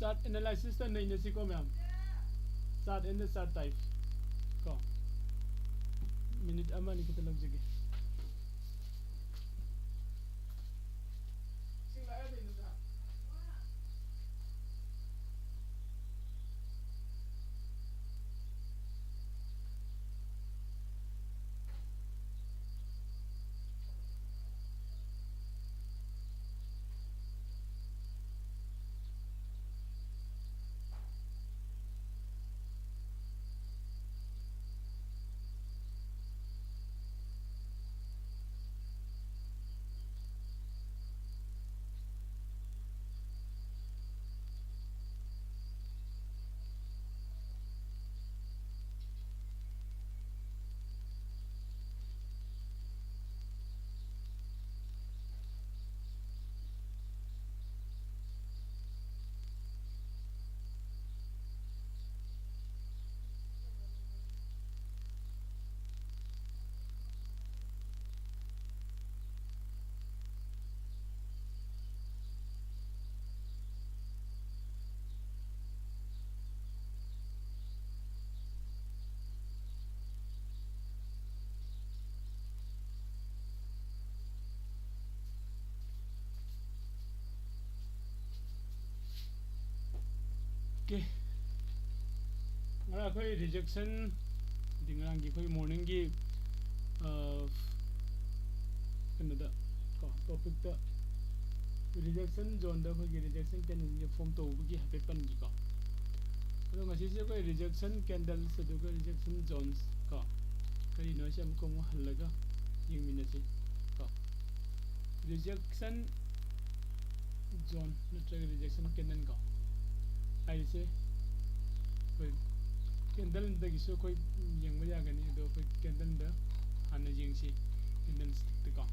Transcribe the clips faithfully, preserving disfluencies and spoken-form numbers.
Chart analysis ꯇ ꯅꯩꯅꯁꯤꯀꯣ ꯃꯌꯥꯝ꯫ Chart and the chart type ꯀꯣ꯫ Minute ꯑꯃ ꯑꯅꯤ ꯈꯛꯇ ꯂꯧꯖꯒꯦ꯫ Okay. ꯉꯔꯥꯡ ꯑꯩꯈꯣꯏ rejection, ꯍꯥꯏꯗꯤ ꯉꯔꯥꯡꯒꯤ ꯑꯩꯈꯣꯏ morning ꯒꯤ, ꯑ, ꯀꯩꯅꯣꯗ ꯀꯣ, topic ꯇ rejection zone ꯗ ꯑꯩꯈꯣꯏꯒꯤ rejection candle ꯁꯤꯡꯁꯦ form ꯇꯧꯕꯒꯤ ꯍꯥꯏꯐꯦꯠ ꯄꯟꯈꯤꯀꯣ꯫ ꯑꯗꯣ ꯉꯁꯤꯁꯦ ꯑꯩꯈꯣꯏ rejection candles ꯑꯗꯨꯒ rejection zones ꯀꯣ, ꯀꯔꯤꯅꯣ ꯍꯥꯏꯁꯦ ꯑꯃꯨꯛꯀ ꯑꯃꯨꯛ ꯍꯜꯂꯒ ꯌꯦꯡꯃꯤꯟꯅꯁꯤ ꯀꯣ꯫ Rejection zone ꯅꯠꯇ꯭ꯔꯒ rejection candle ꯀꯣ ꯍꯥꯏꯔꯤꯁꯦ, ꯑꯩꯈꯣꯏ candle ꯗꯒꯤꯁꯨ ꯑꯩꯈꯣꯏ ꯌꯦꯡꯕ ꯌꯥꯒꯅꯤ, ꯑꯗꯣ ꯑꯩꯈꯣꯏ candle ꯗ ꯍꯥꯟꯅ ꯌꯦꯡꯁꯤ꯫ Candlestick ꯇ ꯀꯣ,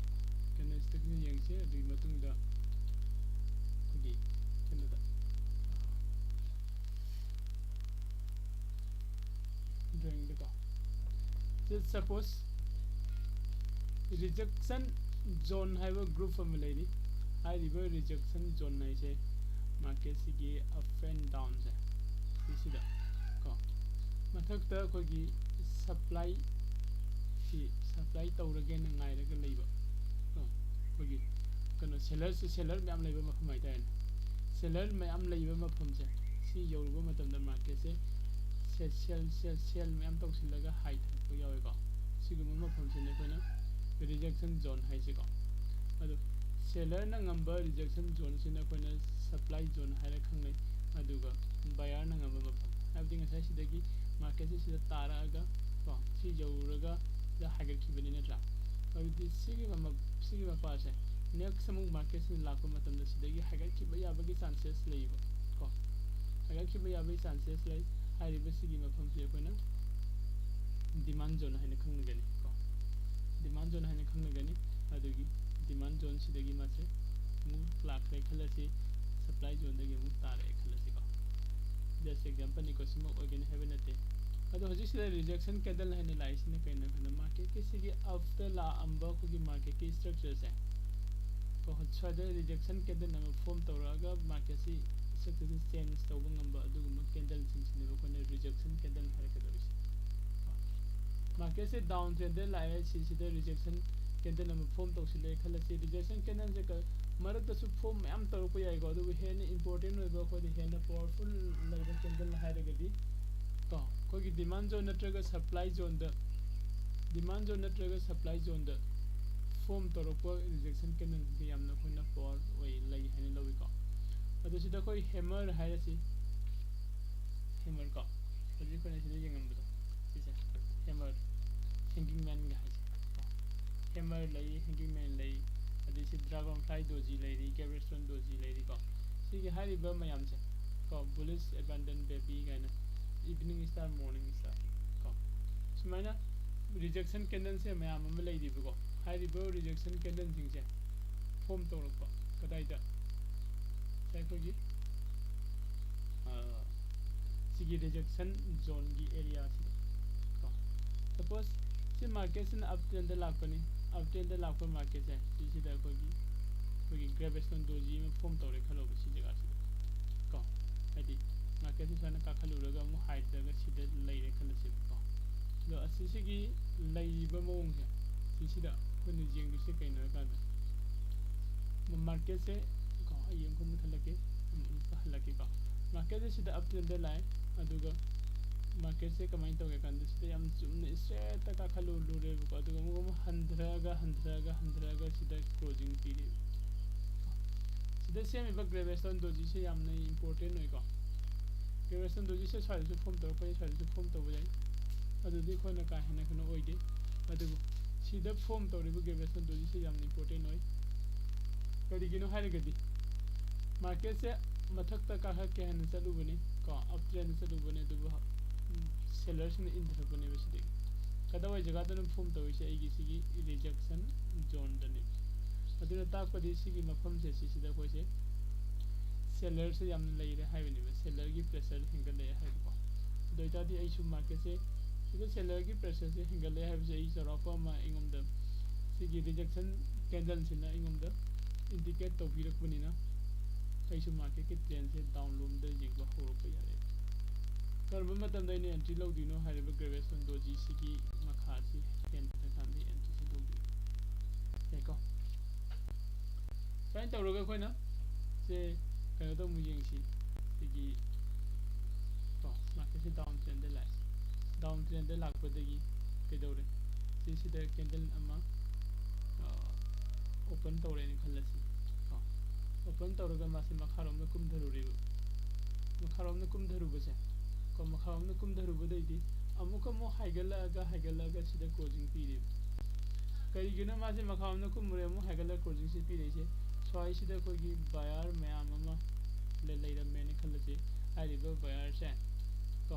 candlestick ꯅ ꯌꯦꯡꯁꯦ, ꯑꯗꯨꯒꯤ ꯃꯇꯨꯡꯗ ꯑꯩꯈꯣꯏꯒꯤ ꯀꯩꯅꯣꯗ, drawing ꯗꯀꯣ꯫ Just suppose rejection zone ꯍꯥꯏꯕ group ꯑꯃ ꯂꯩꯔꯤ꯫ ꯍꯥꯏꯔꯤꯕ rejection zone ꯍꯥꯏꯁꯦ ꯃꯥꯔꯀꯦꯠꯁꯤꯒꯤ ꯑꯞ ꯑꯦꯟ ꯗꯥꯎꯟꯁꯦ ꯁꯤꯁꯤꯗ ꯀꯣ, ꯃꯊꯛꯇ ꯑꯩꯈꯣꯏꯒꯤ ꯁꯄ꯭ꯂꯥꯏ ꯁꯤ ꯁꯄ꯭ꯂꯥꯏ ꯇꯧꯔꯒꯦꯅ ꯉꯥꯏꯔꯒ ꯂꯩꯕ ꯀꯣ, ꯑꯩꯈꯣꯏꯒꯤ ꯀꯩꯅꯣ ꯁꯦꯂꯔꯁꯦ, ꯁꯦꯂꯔ ꯃꯌꯥꯝ ꯂꯩꯕ ꯃꯐꯝ ꯍꯥꯏꯇꯥꯔꯦꯅꯦ꯫ ꯁꯦꯂꯔ ꯃꯌꯥꯝ ꯂꯩꯕ ꯃꯐꯝꯁꯦ ꯁꯤ ꯌꯧꯔꯨꯕ ꯃꯇꯝꯗ ꯃꯥꯔꯀꯦꯠꯁꯦ ꯁꯦ-, ꯁꯦꯜ, ꯁꯦꯜ, ꯁꯦꯜ ꯃꯌꯥꯝ ꯇꯧꯁꯤꯜꯂꯒ ꯍꯥꯏ ꯊꯥꯔꯛꯄ ꯌꯥꯎꯋꯦꯀꯣ꯫ ꯁꯤꯒꯨꯝꯕ ꯃꯐꯝꯁꯤꯅ ꯑꯩꯈꯣꯏꯅ ꯔꯤꯖꯦꯛꯁꯟ ꯖꯣꯟ ꯍꯥꯏꯁꯦꯀꯣ꯫ ꯑꯗꯣ ꯁꯦꯂꯔꯅ ꯉꯝꯕ ꯔꯤꯖꯦꯛꯁꯟ ꯖꯣꯟꯁꯤꯅ ꯑꯩꯈꯣꯏꯅ ꯁꯄ꯭ꯂꯥꯏ ꯖꯣꯟ ꯍꯥꯏꯔ ꯈꯪꯅꯩ꯫ ꯑꯗꯨꯒ ꯕꯥꯌꯔꯅ ꯉꯝꯕ ꯃꯐꯝ ꯍꯥꯏꯕꯗꯤ ꯉꯁꯥꯏ ꯁꯤꯗꯒꯤ ꯃꯥꯔꯀꯦꯠꯁꯦ ꯁꯤꯗ ꯇꯥꯔꯛꯑꯒ ꯀꯣ, ꯁꯤ ꯌꯧꯔꯒ ꯁꯤꯗ ꯍꯥꯏꯒꯠꯈꯤꯕꯅꯤ ꯅꯠꯇ꯭ꯔꯥ? ꯑꯗꯨꯗꯤ ꯁꯤꯒꯤ ꯃ-, ꯁꯤꯒꯤ ꯃꯄꯥꯁꯦ ꯅꯦꯛꯁ ꯑꯃꯨꯛ ꯃꯥꯔꯀꯦꯠꯁꯤꯗ ꯂꯥꯛꯄ ꯃꯇꯝꯗ ꯁꯤꯗꯒꯤ ꯍꯥꯏꯒꯠꯈꯤꯕ ꯌꯥꯕꯒꯤ ꯆꯥꯟꯁꯦꯁ ꯂꯩꯌꯦꯕ ꯀꯣ꯫ ꯍꯥꯏꯒꯠꯈꯤꯕ ꯌꯥꯕꯒꯤ ꯆꯥꯟꯁꯦꯁ ꯂꯩ꯫ ꯍꯥꯏꯔꯤꯕ ꯁꯤꯒꯤ ꯃꯐꯝꯁꯦ ꯑꯩꯈꯣꯏꯅ ꯗꯤꯃꯥꯟ ꯖꯣꯟ ꯍꯥꯏꯅ ꯈꯪꯅꯒꯅꯤ ꯀꯣ꯫ ꯗꯤꯃꯥꯟ ꯖꯣꯟ ꯍꯥꯏꯅ ꯈꯪꯅꯒꯅꯤ꯫ ꯑꯗꯨꯒꯤ ꯗꯤꯃꯥꯟ ꯖꯣꯟꯁꯤꯗꯒꯤ ꯃꯥꯁꯦ ꯑꯃꯨꯛ ꯂꯥꯛꯈ꯭ꯔꯦ ꯈꯜꯂꯁꯤ, ꯁꯄ꯭ꯂꯥꯏ ꯖꯣꯟꯗꯒꯤ ꯑꯃꯨꯛ ꯇꯥꯔꯛꯑꯦ ꯈꯜꯂꯁꯤꯀꯣ꯫ ꯖꯁ ꯑꯦꯛꯖꯥꯝꯄꯜꯅꯤꯀꯣ, ꯁꯤꯃꯛ ꯑꯣꯏꯒꯅꯤ ꯍꯥꯏꯕ ꯅꯠꯇꯦ꯫ ꯑꯗꯣ ꯍꯧꯖꯤꯛꯁꯤꯗ ꯔꯤꯖꯦꯛꯁꯟ ꯀꯦꯟꯗꯜ ꯍꯥꯏꯅ ꯂꯥꯛꯏꯁꯤꯅ ꯀꯩꯅꯣ ꯍꯥꯏꯅ ꯃꯥꯔꯀꯦꯠꯀꯤ ꯁꯤꯒꯤ ꯑꯞꯇ ꯂꯥꯛꯑꯝꯕ ꯑꯩꯈꯣꯏꯒꯤ ꯃꯥꯔꯀꯦꯠꯀꯤ ꯁ꯭ꯇ꯭ꯔꯛꯆꯔꯁꯦ ꯀꯣ, ꯁ꯭ꯋꯥꯏꯗ ꯔꯤꯖꯦꯛꯁꯟ ꯀꯦꯟꯗꯜ ꯑꯃ ꯐꯣꯝ ꯇꯧꯔꯛꯑꯒ ꯃꯥꯔꯀꯦꯠꯁꯤ ꯁ꯭ꯇ꯭ꯔꯛꯆꯔꯁꯤ ꯆꯦꯟꯖ ꯇꯧꯕ ꯉꯝꯕ ꯑꯗꯨꯒꯨꯝꯕ ꯀꯦꯟꯗꯜꯁꯤꯡꯁꯤꯅꯦꯕ ꯑꯩꯈꯣꯏꯅ ꯔꯤꯖꯦꯛꯁꯟ ꯀꯦꯟꯗꯜ ꯍꯥꯏꯔꯛꯀꯗꯧꯔꯤꯁꯦ꯫ ꯃꯥꯔꯀꯦꯠꯁꯦ ꯗꯥꯎꯟ ꯇ꯭ꯔꯦꯟꯗ ꯂꯥꯛꯑꯦ, ꯁꯤꯁꯤꯗ ꯔꯤꯖꯦꯛꯁꯟ ꯀꯦꯟꯗꯜ ꯑꯃ ꯐꯣꯝ ꯇꯧꯁꯤꯜꯂꯦ ꯈꯜꯂꯁꯤ꯫ ꯔꯤꯖꯦꯛꯁꯟ ꯀꯦꯟꯗꯜꯁꯦ ꯀ-, ꯃꯔꯛꯇꯁꯨ ꯐꯣꯝ ꯃꯌꯥꯝ ꯇꯧꯔꯛꯄ ꯌꯥꯏꯀꯣ, ꯑꯗꯨꯕꯨ ꯍꯦꯟꯅ ꯏꯝꯄꯣꯔꯇꯦꯟ ꯑꯣꯏꯕ, ꯑꯩꯈꯣꯏꯗ ꯍꯦꯟꯅ ꯄꯋꯥꯔꯐꯨꯜ ꯂꯩꯕ ꯀꯦꯟꯗꯜ ꯍꯥꯏꯔꯒꯗꯤ ꯀꯣ, ꯑꯩꯈꯣꯏꯒꯤ ꯗꯤꯃꯥꯟ ꯖꯣꯟ ꯅꯠꯇ꯭ꯔꯒ ꯁꯄ꯭ꯂꯥꯏ ꯖꯣꯟꯗ, ꯗꯤꯃꯥꯟ ꯖꯣꯟ ꯅꯠꯇ꯭ꯔꯒ ꯁꯄ꯭ꯂꯥꯏ ꯖꯣꯟꯗ ꯐꯣꯝ ꯇꯧꯔꯛꯄ ꯔꯤꯖꯦꯛꯁꯟ ꯀꯦꯟꯗꯜꯁꯤꯡꯁꯦ ꯌꯥꯝꯅ ꯑꯩꯈꯣꯏꯅ ꯄꯋꯥꯔ ꯑꯣꯏ, ꯂꯩ ꯍꯥꯏꯅ ꯂꯧꯏꯀꯣ꯫ ꯑꯗꯣ ꯁꯤꯗ ꯑꯩꯈꯣꯏ ꯍꯦꯃꯔ ꯍꯥꯏꯔꯁꯤ, ꯍꯦꯃꯔ ꯀꯣ, ꯍꯧꯖꯤꯛ ꯑꯩꯈꯣꯏꯅ ꯁꯤꯗ ꯌꯦꯡꯉꯝꯕꯗꯣ, ꯁꯤꯁꯦ ꯍꯦꯃꯔ, ꯍꯦꯡꯒꯤꯡ ꯃꯦꯟꯒ ꯍꯥꯏꯁꯦ ꯀꯣ꯫ ꯍꯦꯃꯔ ꯂꯩ, ꯍꯦꯡꯒꯤꯡ ꯃꯦꯟ ꯂꯩ, ꯑꯗꯩ ꯁꯤ ꯗ꯭ꯔꯥꯒꯟ ꯐ꯭ꯂꯥꯏ ꯗꯣꯖꯤ ꯂꯩꯔꯤ, ꯒ꯭ꯔꯦꯚꯁ꯭ꯇꯣꯟ ꯗꯣꯖꯤ ꯂꯩꯔꯤꯀꯣ꯫ ꯁꯤꯒꯤ ꯍꯥꯏꯔꯤꯕ ꯃꯌꯥꯝꯁꯦ ꯀꯣ, ꯕꯨꯂꯤꯁ ꯑꯦꯕꯦꯟꯗꯟ ꯕꯦꯕꯤ ꯀꯥꯏꯅ, ꯏꯚꯤꯅꯤꯡ ꯁ꯭ꯇꯥꯔ, ꯃꯣꯔꯅꯤꯡ ꯁ꯭ꯇꯥꯔ ꯀꯣ, ꯁꯨꯃꯥꯏꯅ ꯔꯤꯖꯦꯛꯁꯟ ꯀꯦꯟꯗꯜꯁꯦ ꯃꯌꯥꯝ ꯑꯃ ꯂꯩꯔꯤꯕꯀꯣ꯫ ꯍꯥꯏꯔꯤꯕ ꯔꯤꯖꯦꯛꯁꯟ ꯀꯦꯟꯗꯜꯁꯤꯡꯁꯦ ꯐꯣꯝ ꯇꯧꯔꯛꯄ ꯀꯗꯥꯏꯗ? ꯁꯦ ꯑꯩꯈꯣꯏꯒꯤ, ꯑ, ꯁꯤꯒꯤ ꯔꯤꯖꯦꯛꯁꯟ ꯖꯣꯟꯒꯤ ꯑꯦꯔꯤꯌꯥꯁꯤꯗ ꯀꯣ꯫ ꯁꯄꯣꯁ ꯁꯤ ꯃꯥꯔꯀꯦꯠꯁꯤꯅ ꯑꯞ ꯇ꯭ꯔꯦꯟꯗ ꯂꯥꯛꯄꯅꯤ, ꯑꯞ ꯇ꯭ꯔꯦꯟꯗ ꯂꯥꯛꯄ ꯃꯥꯔꯀꯦꯠꯁꯦ ꯁꯤꯁꯤꯗ ꯑꯩꯈꯣꯏꯒꯤ, ꯑꯩꯈꯣꯏꯒꯤ ꯒ꯭ꯔꯦꯚꯁ꯭ꯇꯣꯟ ꯗꯣꯖꯤ ꯑꯃ ꯐꯣꯝ ꯇꯧꯔꯦ ꯈꯜꯂꯣꯕ ꯁꯤ ꯖꯒꯥꯁꯤꯗ꯫ ꯍꯥꯏꯗꯤ marketꯁꯦ ꯁꯨꯃꯥꯏꯅ ꯀꯥꯈꯠꯂꯨꯔꯒ ꯑꯃꯨꯛ ꯍꯟꯊꯔꯒ ꯁꯤꯗ ꯂꯩꯔꯦ ꯈꯜꯂꯁꯦꯕꯀꯣ꯫ ꯑꯗꯣ ꯑꯁꯤꯁꯤꯒꯤ ꯂꯩꯔꯤꯕ ꯃꯑꯣꯡꯁꯦ, ꯁꯤꯁꯤꯗ ꯑꯩꯈꯣꯏꯅ ꯌꯦꯡꯗꯣꯏꯁꯦ ꯀꯩꯅꯣ ꯍꯥꯏꯀꯥꯟꯗ, marketꯁꯦ ꯀꯣ, ꯑꯩ ꯑꯃꯨꯛ ꯃꯨꯊꯠꯂꯛꯀꯦ, ꯑꯃꯨꯛꯀ ꯍꯜꯂꯛꯀꯦꯀꯣ꯫ Marketꯁꯦ ꯁꯤꯗ up trendꯗ ꯂꯥꯛꯑꯦ, ꯑꯗꯨꯒ marketꯁꯦ ꯀꯃꯥꯏꯅ ꯇꯧꯒꯦ ꯀꯥꯟꯗ, ꯁꯤꯗ ꯌꯥꯝ ꯆꯨꯝꯅ straightꯇ ꯀꯥꯈꯠꯂꯨꯔꯦꯕꯀꯣ, ꯑꯗꯨꯒ ꯑꯃꯨꯛ ꯑꯃꯨꯛ ꯍꯟꯊꯔꯛꯑꯒ, ꯍꯟꯊꯔꯛꯑꯒ, ꯍꯟꯊꯔꯛꯑꯒ ꯁꯤꯗ closing ꯄꯤꯔꯦꯕ꯫ ꯁꯤꯗ ꯁꯦꯝꯃꯤꯕ gravestone dojiꯁꯦ ꯌꯥꯝꯅ important ꯑꯣꯏꯀꯣ꯫ Gravestone dojiꯁꯦ ꯁ꯭ꯋꯥꯏꯗꯁꯨ form ꯇꯧꯔꯛꯄ ꯌꯥꯏ, ꯁ꯭ꯋꯥꯏꯗꯁꯨ form ꯇꯧꯕ ꯌꯥꯏ, ꯑꯗꯨꯗꯤ ꯑꯩꯈꯣꯏꯅ ꯀꯥ ꯍꯦꯟꯅ ꯀꯩꯅꯣ ꯑꯣꯏꯗꯦ꯫ ꯑꯗꯨꯕꯨ ꯁꯤꯗ form ꯇꯧꯔꯤꯕ gravestone dojiꯁꯦ ꯌꯥꯝꯅ important ꯑꯣꯏ꯫ ꯀꯔꯤꯒꯤꯅꯣ ꯍꯥꯏꯔꯒꯗꯤ marketꯁꯦ ꯃꯊꯛꯇ ꯀꯥꯈꯠꯀꯦ ꯍꯥꯏꯅ ꯆꯠꯂꯨꯕꯅꯤ ꯀꯣ, up trendꯗ ꯆꯠꯂꯨꯕꯅꯤ, ꯑꯗꯨꯕꯨ, ꯎꯝ, sellerꯁꯤꯡꯅ ꯏꯟꯊꯔꯛꯄꯅꯦꯕ ꯁꯤꯗꯒꯤ꯫ ꯀꯗꯥꯏꯋꯥꯏ ꯖꯒꯥꯗꯅꯣ form ꯇꯧꯔꯤꯁꯦ? ꯑꯩꯒꯤ ꯁꯤꯒꯤ rejection zoneꯗꯅꯦꯕ꯫ ꯑꯗꯨꯅ ꯇꯥꯛꯄꯗꯤ ꯁꯤꯒꯤ ꯃꯐꯝꯁꯦ ꯁꯤꯁꯤꯗ ꯑꯩꯈꯣꯏꯁꯦ sellerꯁꯦ ꯌꯥꯝꯅ ꯂꯩꯔꯦ ꯍꯥꯏꯕꯅꯦꯕ, sellerꯒꯤ pressure ꯍꯦꯟꯒꯠꯂꯛꯑꯦ ꯍꯥꯏꯕꯀꯣ꯫ ꯑꯗꯨ ꯑꯣꯏꯇꯥꯔꯗꯤ ꯑꯩꯁꯨ marketꯁꯦ ꯁꯤꯗ sellerꯒꯤ pressureꯁꯦ ꯍꯦꯟꯒꯠꯂꯛꯑꯦ ꯍꯥꯏꯕꯁꯦ ꯑꯩ ꯆꯥꯎꯔꯥꯛꯄ ꯑꯃ ꯑꯩꯉꯣꯟꯗ ꯁꯤꯒꯤ rejection candleꯁꯤꯅ ꯑꯩꯉꯣꯟꯗ indicate ꯇꯧꯕꯤꯔꯛꯄꯅꯤꯅ ꯑꯩꯁꯨ marketꯀꯤ trendꯁꯦ down ꯂꯣꯝꯗ ꯌꯦꯡꯕ ꯍꯧꯔꯛꯄ ꯌꯥꯔꯦ꯫ ꯀꯔꯝꯕ ꯃꯇꯝꯗ ꯑꯩꯅ entry ꯂꯧꯗꯣꯏꯅꯣ ꯍꯥꯏꯔꯤꯕ gravestone dojiꯁꯤꯒꯤ ꯃꯈꯥꯁꯤ ꯍꯦꯟꯊꯔꯀꯥꯟꯗ entryꯁꯦ ꯂꯧꯗꯣꯏꯅꯤ꯫ ꯌꯥꯏꯀꯣ? ꯁꯨꯃꯥꯏꯅ ꯇꯧꯔꯒ ꯑꯩꯈꯣꯏꯅ ꯁꯦ ꯀꯩꯅꯣꯗ ꯑꯃꯨꯛ ꯌꯦꯡꯁꯤ, ꯑꯩꯈꯣꯏꯒꯤ ꯀꯣ, marketꯁꯦ down trendꯗ ꯂꯥꯛꯑꯦ꯫ Down trendꯗ ꯂꯥꯛꯄꯗꯒꯤ ꯀꯩꯗꯧꯔꯦ? ꯁꯤꯁꯤꯗ candle ꯑꯃ, ꯑ, open ꯇꯧꯔꯦꯅ ꯈꯜꯂꯁꯤ ꯀꯣ꯫ Open ꯇꯧꯔꯒ ꯃꯥꯁꯦ ꯃꯈꯥꯔꯣꯝꯗ ꯀꯨꯝꯊꯔꯨꯔꯦꯕ꯫ ꯃꯈꯥꯔꯣꯝꯗ ꯀꯨꯝꯊꯔꯨꯕꯁꯦ ꯀꯣ, ꯃꯈꯥꯔꯣꯝꯗ ꯀꯨꯝꯊꯔꯨꯕꯗꯩꯗꯤ ꯑꯃꯨꯛꯀ ꯑꯃꯨꯛ ꯍꯥꯏꯒꯠꯂꯛꯑꯒ, ꯍꯥꯏꯒꯠꯂꯛꯑꯒ ꯁꯤꯗ closing ꯄꯤꯔꯦꯕ꯫ ꯀꯔꯤꯒꯤꯅꯣ ꯃꯥꯁꯦ ꯃꯈꯥꯔꯣꯝꯗ ꯀꯨꯝꯃꯨꯔꯦ ꯑꯃꯨꯛ ꯍꯥꯏꯒꯠꯂꯒ closingꯁꯦ ꯄꯤꯔꯛꯏꯁꯦ? ꯁ꯭ꯋꯥꯏꯁꯤꯗ ꯑꯩꯈꯣꯏꯒꯤ buyer ꯃꯌꯥꯝ ꯑꯃ ꯂꯩ-, ꯂꯩꯔꯝꯃꯦꯅ ꯈꯜꯂꯁꯤ꯫ ꯍꯥꯏꯔꯤꯕ buyerꯁꯦ ꯀꯣ,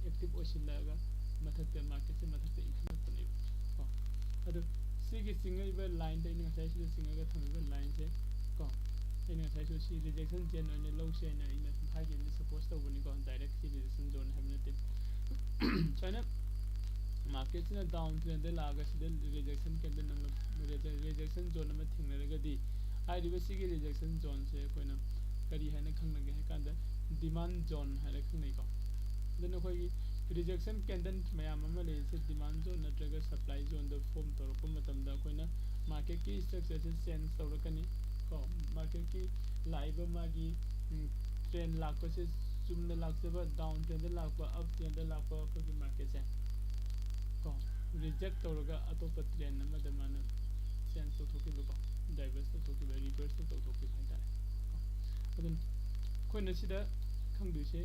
active ꯑꯣꯏꯁꯤꯜꯂꯛꯑꯒ ꯃꯊꯛꯇ, marketꯁꯦ ꯃꯊꯛꯇ ꯏꯟꯈꯠꯂꯛꯄꯅꯦꯕ ꯀꯣ꯫ ꯑꯗꯨ ꯁꯤꯒꯤ ꯆꯤꯡꯉꯛꯏꯕ lineꯗ, ꯑꯩꯅ ꯉꯁꯥꯏ ꯁꯤꯗ ꯆꯤꯡꯉꯒ ꯊꯝꯃꯤꯕ lineꯁꯦ ꯀꯣ, ꯑꯩꯅ ꯉꯁꯥꯏꯁꯨ ꯁꯤ rejection zone ꯑꯣꯏꯅ ꯂꯧꯁꯦ ꯍꯥꯏꯅ ꯑꯩꯅ ꯁꯨꯝ ꯍꯥꯏꯈꯤꯕꯅꯤ, suppose ꯇꯧꯕꯅꯤꯀꯣ, direct ꯁꯤ rejection zone ꯍꯥꯏꯕ ꯅꯠꯇꯦ꯫ ꯁꯨꯃꯥꯏꯅ marketꯁꯤꯅ down trendꯗ ꯂꯥꯛꯑꯒ ꯁꯤꯗ rejection candle ꯑꯃ, reje-, rejection zone ꯑꯃ ꯊꯦꯡꯅꯔꯒꯗꯤ, ꯍꯥꯏꯔꯤꯕ ꯁꯤꯒꯤ rejection zoneꯁꯦ ꯑꯩꯈꯣꯏꯅ ꯀꯔꯤ ꯍꯥꯏꯅ ꯈꯪꯅꯒꯦ ꯍꯥꯏ ꯀꯥꯟꯗ, demand zone ꯍꯥꯏꯅ ꯈꯪꯅꯩꯀꯣ꯫ ꯑꯗꯨꯅ ꯑꯩꯈꯣꯏꯒꯤ rejection candle ꯃꯌꯥꯝ ꯑꯃ ꯂꯩꯔꯤꯁꯦ demand zone ꯅꯠꯇ꯭ꯔꯒ supply zoneꯗ form ꯇꯧꯔꯛꯄ ꯃꯇꯝꯗ ꯑꯩꯈꯣꯏꯅ marketꯀꯤ structureꯁꯦ change ꯇꯧꯔꯛꯀꯅꯤ ꯀꯣ꯫ Marketꯀꯤ ꯂꯥꯛꯏꯕ ꯃꯥꯒꯤ, ꯎꯝ, trend ꯂꯥꯛꯄꯁꯦ, ꯆꯨꯝꯅ ꯂꯥꯛꯆꯕ down trendꯗ ꯂꯥꯛꯄ, up trendꯗ ꯂꯥꯛꯄ ꯑꯩꯈꯣꯏꯒꯤ marketꯁꯦ ꯀꯣ, reject ꯇꯧꯔꯒ ꯑꯇꯣꯞꯄ trend ꯑꯃꯗ ꯃꯥꯅ change ꯇꯧꯊꯣꯛꯈꯤꯕꯀꯣ, diverse ꯇꯧꯊꯣꯛꯈꯤꯕ, reverse ꯇꯧꯊꯣꯛꯈꯤꯕ ꯍꯥꯏꯇꯥꯔꯦ ꯀꯣ꯫ ꯑꯗꯨꯅ ꯑꯩꯈꯣꯏꯅ ꯁꯤꯗ ꯈꯪꯗꯣꯏꯁꯦ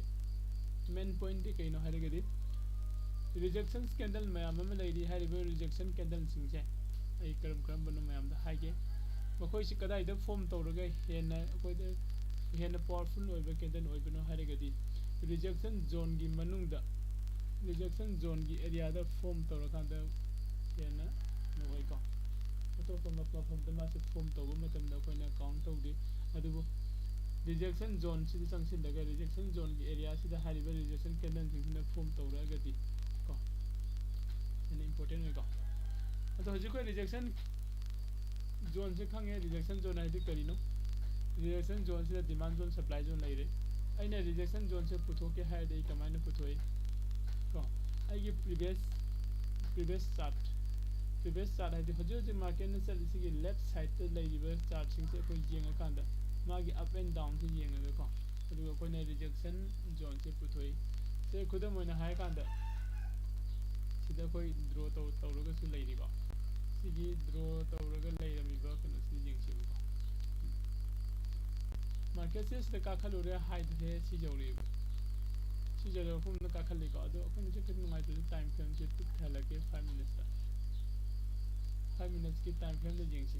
main pointꯗꯤ ꯀꯩꯅꯣ ꯍꯥꯏꯔꯒꯗꯤ, rejection candle ꯃꯌꯥꯝ ꯑꯃ ꯂꯩꯔꯤ꯫ ꯍꯥꯏꯔꯤꯕ rejection candleꯁꯤꯡꯁꯦ ꯑꯩ ꯀꯔꯝ ꯀꯔꯝꯕꯅꯣ ꯃꯌꯥꯝꯗ ꯍꯥꯏꯒꯦ꯫ ꯃꯈꯣꯏꯁꯤ ꯀꯗꯥꯏꯗ form ꯇꯧꯔꯒ ꯍꯦꯟꯅ ꯑꯩꯈꯣꯏꯗ ꯍꯦꯟꯅ powerful ꯑꯣꯏꯕ candle ꯑꯣꯏꯕꯅꯣ ꯍꯥꯏꯔꯒꯗꯤ, rejection zoneꯒꯤ ꯃꯅꯨꯡꯗ, rejection zoneꯒꯤ areaꯗ form ꯇꯧꯔꯀꯥꯟꯗ ꯍꯦꯟꯅ ꯀꯩꯅꯣ ꯑꯣꯏꯀꯣ꯫ ꯑꯇꯣꯞꯄ ꯃꯐꯝꯗ ꯃꯥꯁꯦ form ꯇꯧꯕ ꯃꯇꯝꯗ ꯑꯩꯈꯣꯏꯅ count ꯇꯧꯗꯦ꯫ ꯑꯗꯨꯕꯨ rejection zoneꯁꯤꯗ ꯆꯪꯁꯤꯜꯂꯒ, rejection zoneꯒꯤ areaꯁꯤꯗ ꯍꯥꯏꯔꯤꯕ rejection candleꯁꯤꯡꯁꯤꯅ form ꯇꯧꯔꯛꯑꯒꯗꯤ ꯀꯣ, ꯍꯦꯟꯅ important ꯑꯣꯏꯀꯣ꯫ ꯑꯗꯣ ꯍꯧꯖꯤꯛ ꯑꯩꯈꯣꯏ rejection zoneꯁꯦ ꯈꯪꯉꯦ꯫ Rejection zone ꯍꯥꯏꯗꯤ ꯀꯔꯤꯅꯣ? Rejection zoneꯁꯤꯗ demand zone, supply zone ꯂꯩꯔꯦ꯫ ꯑꯩꯅ rejection zoneꯁꯦ ꯄꯨꯊꯣꯛꯀꯦ ꯍꯥꯏꯔꯗꯤ ꯑꯩ ꯀꯃꯥꯏꯅ ꯄꯨꯊꯣꯛꯏ? ꯀꯣ, ꯑꯩꯒꯤ previous, previous chart, previous chart ꯍꯥꯏꯗꯤ ꯍꯧꯖꯤꯛ ꯍꯧꯖꯤꯛ marketꯅ ꯆꯠꯂꯤꯁꯤꯒꯤ left sideꯇ ꯂꯩꯔꯤꯕ chartꯁꯤꯡꯁꯦ ꯑꯩꯈꯣꯏ ꯌꯦꯡꯉꯀꯥꯟꯗ, ꯃꯥꯒꯤ up and downꯁꯦ ꯌꯦꯡꯉꯒꯀꯣ, ꯑꯗꯨꯒ ꯑꯩꯈꯣꯏꯅ rejection zoneꯁꯦ ꯄꯨꯊꯣꯛꯏ꯫ ꯁꯦ, ꯈꯨꯗꯝ ꯑꯣꯏꯅ ꯍꯥꯏꯔꯀꯥꯟꯗ, ꯁꯤꯗ ꯑꯩꯈꯣꯏ draw ꯇꯧ-, ꯇꯧꯔꯒꯁꯨ ꯂꯩꯔꯤꯀꯣ꯫ ꯁꯤꯒꯤ draw ꯇꯧꯔꯒ ꯂꯩꯔꯝꯃꯤꯕ ꯀꯩꯅꯣꯁꯤ ꯌꯦꯡꯁꯦꯕꯀꯣ꯫ Marketꯁꯦ ꯁꯤꯗ ꯀꯥꯈꯠꯂꯨꯔꯦ, highꯁꯦ ꯁꯤ ꯌꯧꯔꯛꯑꯦꯕ꯫ ꯁꯤ ꯌꯧꯔꯛꯄ ꯃꯇꯝꯗ ꯀꯥꯈꯠꯂꯤꯀꯣ꯫ ꯑꯗꯣ ꯑꯩꯈꯣꯏꯅ ꯁꯤ ꯈꯤꯇꯪ ꯅꯨꯡꯉꯥꯏꯇ꯭ꯔꯁꯨ time frameꯁꯦ ꯄꯤꯛꯊꯍꯜꯂꯛꯀꯦ, five minutesꯇ꯫ Five minutesꯀꯤ time frameꯗ ꯌꯦꯡꯁꯤ꯫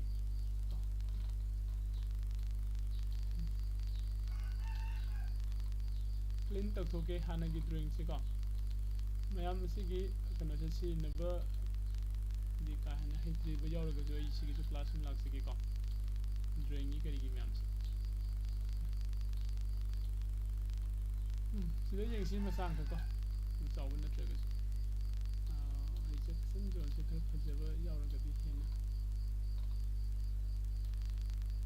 Clean ꯇꯧꯊꯣꯛꯀꯦ ꯍꯥꯟꯅꯒꯤ drawingꯁꯦꯀꯣ꯫ ꯃꯌꯥꯝ ꯑꯁꯤꯒꯤ ꯀꯩꯅꯣꯁꯦ ꯁꯤꯖꯤꯟꯅꯕꯗꯤ ꯀꯥ ꯍꯦꯟꯅ ꯍꯩꯇ꯭ꯔꯤꯕ ꯌꯥꯎꯔꯒꯁꯨ ꯑꯩ ꯁꯤꯒꯤꯁꯨ class ꯑꯃ ꯂꯥꯛꯆꯒꯦꯀꯣ꯫ Drawingꯒꯤ ꯀꯔꯤꯒꯤ ꯃꯌꯥꯝꯁꯦ꯫ ꯎꯝ, ꯁꯤꯗ ꯌꯦꯡꯁꯤ ꯃꯆꯥ ꯑꯃꯈꯛꯀꯣ꯫ ꯌꯥꯝ ꯆꯥꯎꯕ ꯅꯠꯇ꯭ꯔꯒꯁꯨ꯫ ꯑꯥ, rejection zoneꯁꯦ ꯈꯔ ꯐꯖꯕ ꯌꯥꯎꯔꯒꯗꯤ ꯍꯦꯟꯅ꯫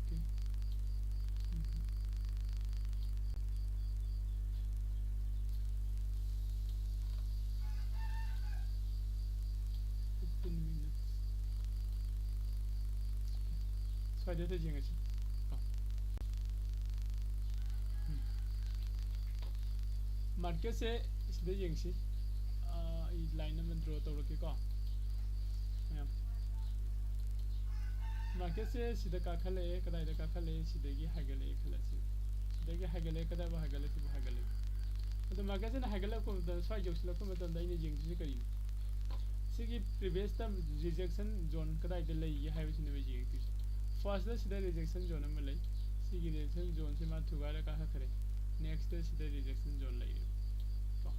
Okay꯫ ꯎꯝ꯫ ꯁ꯭ꯋꯥꯏꯗ ꯌꯦꯡꯉꯁꯤ꯫ ꯀꯣ꯫ ꯎꯝ꯫ ꯃꯥꯔꯀꯦꯠꯁꯦ ꯁꯤꯗ ꯌꯦꯡꯁꯤ꯫ ꯑꯥ, ꯑꯩ ꯂꯥꯏꯟ ꯑꯃ ꯗ꯭ꯔꯣ ꯇꯧꯔꯛꯀꯦꯀꯣ꯫ ꯃꯌꯥꯝ꯫ ꯃꯥꯔꯀꯦꯠꯁꯦ ꯁꯤꯗ ꯀꯥꯈꯠꯂꯛꯑꯦ꯫ ꯀꯗꯥꯏꯗ ꯀꯥꯈꯠꯂꯛꯑꯦ? ꯁꯤꯗꯒꯤ ꯍꯥꯏꯒꯠꯂꯛꯑꯦ ꯈꯜꯂꯁꯤ꯫ ꯁꯤꯗꯒꯤ ꯍꯥꯏꯒꯠꯂꯛꯑꯦ꯫ ꯀꯗꯥꯏꯕꯨ ꯍꯥꯏꯒꯠꯂꯛꯑꯦ? ꯁꯤꯕꯨ ꯍꯥꯏꯒꯠꯂꯛꯑꯦ꯫ ꯑꯗꯣ ꯃꯥꯔꯀꯦꯠꯁꯤꯅ ꯍꯥꯏꯒꯠꯂꯛꯄ ꯃꯇꯝꯗ, ꯁ꯭ꯋꯥꯏ ꯌꯧꯁꯤꯜꯂꯛꯄ ꯃꯇꯝꯗ ꯑꯩꯅ ꯌꯦꯡꯗꯣꯏꯁꯦ ꯀꯔꯤꯅꯣ? ꯁꯤꯒꯤ previous time rejection zone ꯀꯗꯥꯏꯗ ꯂꯩꯒꯦ ꯍꯥꯏꯕꯁꯤꯅꯦꯕ ꯌꯦꯡꯉꯛꯇꯣꯏꯁꯦ꯫ First ꯁꯤꯗ rejection zone ꯑꯃ ꯂꯩ꯫ ꯁꯤꯒꯤ rejection zoneꯁꯤ ꯃꯥ ꯊꯨꯒꯥꯏꯔ ꯀꯥꯈꯠꯈ꯭ꯔꯦ꯫ Next ꯁꯤꯗ rejection zone ꯂꯩꯔꯦ꯫ ꯀꯣ꯫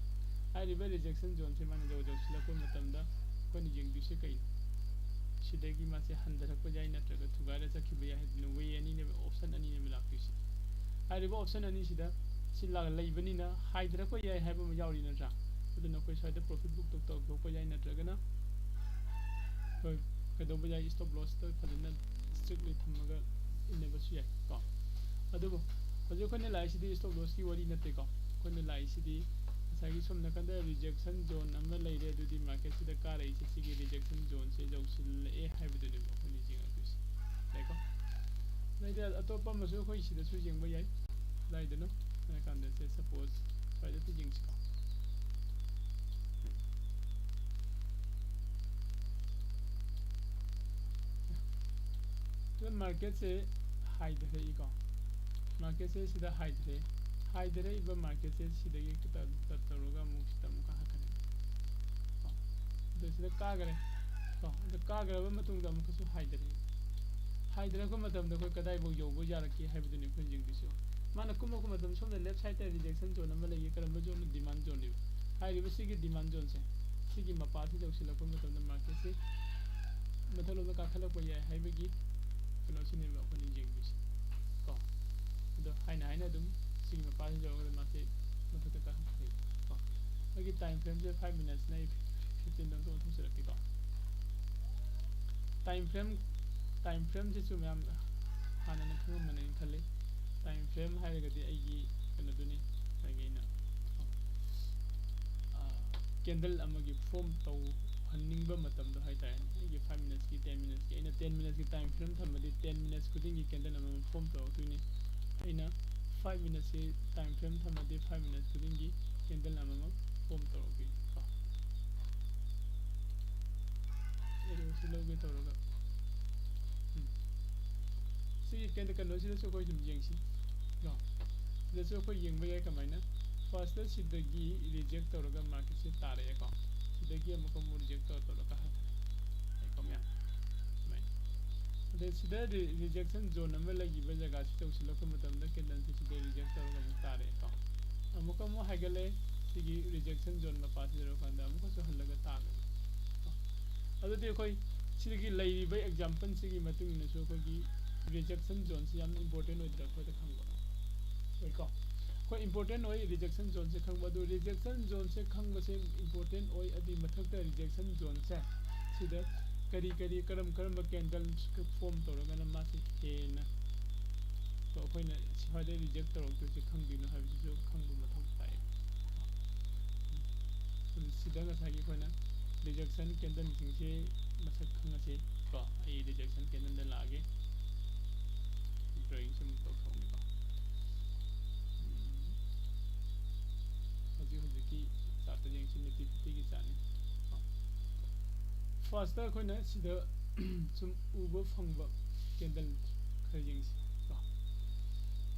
ꯍꯥꯏꯔꯤꯕ rejection zoneꯁꯤ ꯃꯥꯅ ꯌꯧ-, ꯌꯧꯁꯤꯜꯂꯛꯄ ꯃꯇꯝꯗ ꯑꯩꯈꯣꯏꯅ ꯌꯦꯡꯗꯣꯏꯁꯦ ꯀꯩꯅꯣ? ꯁꯤꯗꯒꯤ ꯃꯥꯁꯦ ꯍꯟꯊꯔꯛꯄ ꯌꯥꯏ, ꯅꯠꯇ꯭ꯔꯒ ꯊꯨꯒꯥꯏꯔ ꯆꯠꯈꯤꯕ ꯌꯥꯏ ꯍꯥꯏꯗꯅ way ꯑꯅꯤꯅꯦꯕ, option ꯑꯅꯤꯅꯦꯕ ꯂꯥꯛꯇꯣꯏꯁꯦ꯫ ꯍꯥꯏꯔꯤꯕ option ꯑꯅꯤꯁꯤꯗ ꯁꯤ ꯂꯥ-, ꯂꯩꯕꯅꯤꯅ ꯍꯥꯏꯊꯔꯛꯄ ꯌꯥꯏ ꯍꯥꯏꯕ ꯑꯃ ꯌꯥꯎꯔꯤ ꯅꯠꯇ꯭ꯔꯥ? ꯑꯗꯨꯅ ꯑꯩꯈꯣꯏ ꯁ꯭ꯋꯥꯏꯗ profit book ꯇꯧꯊꯣꯛꯄ ꯌꯥꯏ, ꯅꯠꯇ꯭ꯔꯒꯅ ꯑꯩꯈꯣꯏ ꯀꯩꯗꯧꯕ ꯌꯥꯏ, stop lossꯇ ꯐꯖꯅ strictly ꯊꯝꯃꯒ ꯏꯟꯅꯕꯁꯨ ꯌꯥꯏ ꯀꯣ꯫ ꯑꯗꯨꯕꯨ ꯍꯧꯖꯤꯛ ꯑꯩꯈꯣꯏꯅ ꯂꯥꯛꯏꯁꯤꯗꯤ stop lossꯀꯤ ꯋꯥꯔꯤ ꯅꯠꯇꯦꯀꯣ꯫ ꯑꯩꯈꯣꯏꯅ ꯂꯥꯛꯏꯁꯤꯗꯤ ꯉꯁꯥꯏꯒꯤ ꯁꯣꯝ ꯅꯥꯀꯟꯗ rejection zone ꯑꯃ ꯂꯩꯔꯦ, ꯑꯗꯨꯗꯤ marketꯁꯤꯗ ꯀꯥꯔꯛꯏꯁꯦ ꯁꯤꯒꯤ rejection zoneꯁꯦ ꯌꯧꯁꯤꯜꯂꯛꯑꯦ ꯍꯥꯏꯕꯗꯨꯅꯦꯕ ꯑꯩꯈꯣꯏꯅ ꯌꯦꯡꯉꯛꯇꯣꯏꯁꯦ꯫ ꯌꯥꯏꯀꯣ? ꯑꯗꯩꯗꯤ ꯑꯇꯣꯞꯄ ꯑꯃꯁꯨ ꯑꯩꯈꯣꯏ ꯁꯤꯗꯁꯨ ꯌꯦꯡꯕ ꯌꯥꯏ꯫ ꯀꯗꯥꯏꯗꯅꯣ ꯍꯥꯏꯔ ꯀꯥꯟꯗ, say suppose ꯁ꯭ꯋꯥꯏꯗ ꯑꯝꯇ ꯌꯦꯡꯁꯤꯀꯣ꯫ ꯑꯗꯨ marketꯁꯦ ꯍꯥꯏꯊꯔꯛꯏꯀꯣ꯫ Marketꯁꯦ ꯁꯤꯗ ꯍꯥꯏꯊꯔꯛꯑꯦ꯫ ꯍꯥꯏꯊꯔꯛꯏꯕ marketꯁꯦ ꯁꯤꯗꯒꯤ ꯇ-, ꯇ-, ꯇꯧꯔꯒ ꯑꯃꯨꯛ ꯁꯤꯗ ꯑꯃꯨꯛ ꯀꯥꯈꯠꯀꯅꯤ꯫ ꯀꯣ꯫ ꯑꯗꯣ ꯁꯤꯗ ꯀꯥꯈ꯭ꯔꯦ꯫ ꯀꯣ꯫ ꯑꯗꯣ ꯀꯥꯈ꯭ꯔꯕ ꯃꯇꯨꯡꯗ ꯑꯃꯨꯛꯀꯁꯨ ꯍꯥꯏꯊꯔꯛꯑꯦ꯫ ꯍꯥꯏꯊꯔꯛꯄ ꯃꯇꯝꯗ ꯑꯩꯈꯣꯏ ꯀꯗꯥꯏꯐꯥꯎ ꯌꯧꯕ ꯌꯥꯔꯛꯀꯦ ꯍꯥꯏꯕꯗꯨꯅꯤ ꯑꯩꯈꯣꯏ ꯌꯦꯡꯗꯣꯏꯁꯦ꯫ ꯃꯥꯅ ꯀꯨꯝꯃꯛꯄ ꯃꯇꯝꯗ ꯁꯣꯝꯗ left sideꯇ rejection zone ꯑꯃ ꯂꯩꯌꯦ꯫ ꯀꯔꯝꯕ zoneꯅꯣ? Demand zoneꯅꯦꯕ꯫ ꯍꯥꯏꯔꯤꯕ ꯁꯤꯒꯤ demand zoneꯁꯦ, ꯁꯤꯒꯤ ꯃꯄꯥꯁꯤ ꯌꯧꯁꯤꯜꯂꯛꯄ ꯃꯇꯝꯗ marketꯁꯤ ꯃꯊꯛꯂꯣꯝꯗ ꯀꯥꯈꯠꯂꯛꯄ ꯌꯥꯏ ꯍꯥꯏꯕꯒꯤ ꯀꯩꯅꯣꯁꯤꯅꯦꯕ ꯑꯩꯈꯣꯏꯅ ꯌꯦꯡꯗꯣꯏꯁꯦ꯫ ꯀꯣ꯫ ꯑꯗꯣ ꯍꯥꯏꯅ ꯍꯥꯏꯅ ꯑꯗꯨꯝ ꯁꯤꯒꯤ ꯃꯄꯥꯁꯤ ꯌꯧꯔꯒ ꯃꯥꯁꯦ ꯃꯊꯛꯇ ꯀꯥꯈꯠꯈ꯭ꯔꯦ꯫ ꯀꯣ꯫ ꯑꯩꯒꯤ time frameꯁꯦ five minutesꯅ ꯑꯩ fifteenꯗ ꯑꯝꯇ ꯑꯣꯟꯊꯣꯛꯆꯔꯛꯀꯦꯀꯣ꯫ Time frame, time frameꯁꯤꯁꯨ ꯃꯌꯥꯝ ꯍꯥꯟꯅꯅ ꯈꯪꯉꯝꯃꯅꯦꯅ ꯈꯜꯂꯤ꯫ Time frame ꯍꯥꯏꯔꯒꯗꯤ ꯑꯩꯒꯤ ꯀꯩꯅꯣꯗꯨꯅꯤ, ꯉꯁꯥꯏꯒꯤ ꯑꯩꯅ, ꯑ, candle ꯑꯃꯒꯤ form ꯇꯧ ꯍꯟꯅꯤꯡꯕ ꯃꯇꯝꯗꯣ ꯍꯥꯏꯇꯥꯔꯦ꯫ ꯑꯩꯒꯤ five minutesꯀꯤ, ten minutesꯀꯤ, ꯑꯩꯅ ten minutesꯀꯤ time frame ꯊꯝꯃꯗꯤ ten minutes ꯈꯨꯗꯤꯡꯒꯤ candle ꯑꯃꯃꯝ form ꯇꯧꯔꯛꯇꯣꯏꯅꯤ꯫ ꯑꯩꯅ five minutesꯀꯤ time frame ꯊꯝꯃꯗꯤ five minutes ꯈꯨꯗꯤꯡꯒꯤ candle ꯑꯃꯃꯝ form ꯇꯧꯔꯛꯇꯣꯏꯅꯤ ꯀꯣ꯫ Arrowꯁꯤ ꯂꯧꯒꯦ ꯇꯧꯔꯒ, ꯎꯝ꯫ ꯁꯤꯒꯤ candle ꯀꯩꯅꯣꯁꯤꯗꯁꯨ ꯑꯩꯈꯣꯏ ꯁꯨꯝ ꯌꯦꯡꯁꯤ ꯀꯣ꯫ ꯁꯤꯗꯁꯨ ꯑꯩꯈꯣꯏ ꯌꯦꯡꯕ ꯌꯥꯏ ꯀꯃꯥꯏꯅ꯫ Firstꯇ ꯁꯤꯗꯒꯤ reject ꯇꯧꯔꯒ marketꯁꯦ ꯇꯥꯔꯛꯑꯦꯀꯣ꯫ ꯁꯤꯗꯒꯤ ꯑꯃꯨꯛꯀ ꯑꯃꯨꯛ reject ꯇꯧꯔ ꯇꯧꯔꯒ ꯍꯟꯊꯔꯛꯑꯦꯀꯣ ꯃꯌꯥꯝ꯫ ꯁꯨꯃꯥꯏꯅ꯫ ꯑꯗꯩ ꯁꯤꯗ re-, rejection zone ꯑꯃ ꯂꯩꯈꯤꯕ ꯖꯒꯥꯁꯤ ꯇꯧꯁꯤꯜꯂꯛꯄ ꯃꯇꯝꯗ candleꯁꯦ ꯁꯤꯗ reject ꯇꯧꯔꯒ ꯑꯃꯨꯛ ꯇꯥꯔꯛꯑꯦꯀꯣ꯫ ꯑꯃꯨꯛꯀ ꯑꯃꯨꯛ ꯍꯥꯏꯒꯠꯂꯦ꯫ ꯁꯤꯒꯤ rejection zone ꯃꯄꯥꯁꯤꯗ ꯌꯧꯔꯀꯥꯟꯗ ꯑꯃꯨꯛꯀꯁꯨ ꯍꯜꯂꯒ ꯇꯥꯔꯛꯑꯦ꯫ ꯑꯗꯨꯗꯤ ꯑꯩꯈꯣꯏ ꯁꯤꯗꯒꯤ ꯂꯩꯔꯤꯕ exampleꯁꯤꯒꯤ ꯃꯇꯨꯡ ꯏꯟꯅꯁꯨ ꯑꯩꯈꯣꯏꯒꯤ rejection zoneꯁꯤ ꯌꯥꯝꯅ important ꯑꯣꯏꯗ꯭ꯔꯥ ꯑꯩꯈꯣꯏꯗ ꯈꯪꯕ? ꯑꯣꯏꯀꯣ? ꯑꯩꯈꯣꯏ important ꯑꯣꯏ rejection zoneꯁꯦ ꯈꯪꯕ꯫ ꯑꯗꯨ rejection zoneꯁꯦ ꯈꯪꯕꯁꯦ important ꯑꯣꯏ, ꯑꯗꯨꯒꯤ ꯃꯊꯛꯇ rejection zoneꯁꯦ ꯁꯤꯗ ꯀꯔꯤ ꯀꯔꯤ, ꯀꯔꯝ ꯀꯔꯝꯕ candle form ꯇꯧꯔꯒꯅ ꯃꯥꯁꯦ ꯍꯦꯟꯅ, ꯀꯣ, ꯑꯩꯈꯣꯏꯅ ꯁ꯭ꯋꯥꯏꯗ reject ꯇꯧꯔꯛꯇꯣꯏꯁꯦ ꯈꯪꯗꯣꯏꯅꯣ ꯍꯥꯏꯕꯁꯤꯁꯨ ꯈꯪꯕ ꯃꯊꯧ ꯇꯥꯏ꯫ ꯑꯗꯨ ꯁꯤꯗ ꯉꯁꯥꯏꯒꯤ ꯑꯩꯈꯣꯏꯅ rejection candleꯁꯤꯡꯁꯦ ꯃꯁꯛ ꯈꯪꯉꯁꯦ ꯀꯣ꯫ ꯑꯩ rejection candleꯗ ꯂꯥꯛꯑꯒꯦ꯫ Drawingꯁꯦ ꯑꯃꯨꯛ ꯇꯧꯊꯣꯛꯑꯒꯦꯀꯣ꯫ ꯎꯝ, ꯍꯧꯖꯤꯛ ꯍꯧꯖꯤꯛꯀꯤ chartꯇ ꯌꯦꯡꯁꯤ, Niftyꯒꯤ chartꯅꯤ꯫ Firstꯇ ꯑꯩꯈꯣꯏꯅ ꯁꯤꯗ ꯁꯨꯝ ꯎꯕ ꯐꯪꯕ candle ꯈꯔ ꯌꯦꯡꯁꯤ ꯀꯣ꯫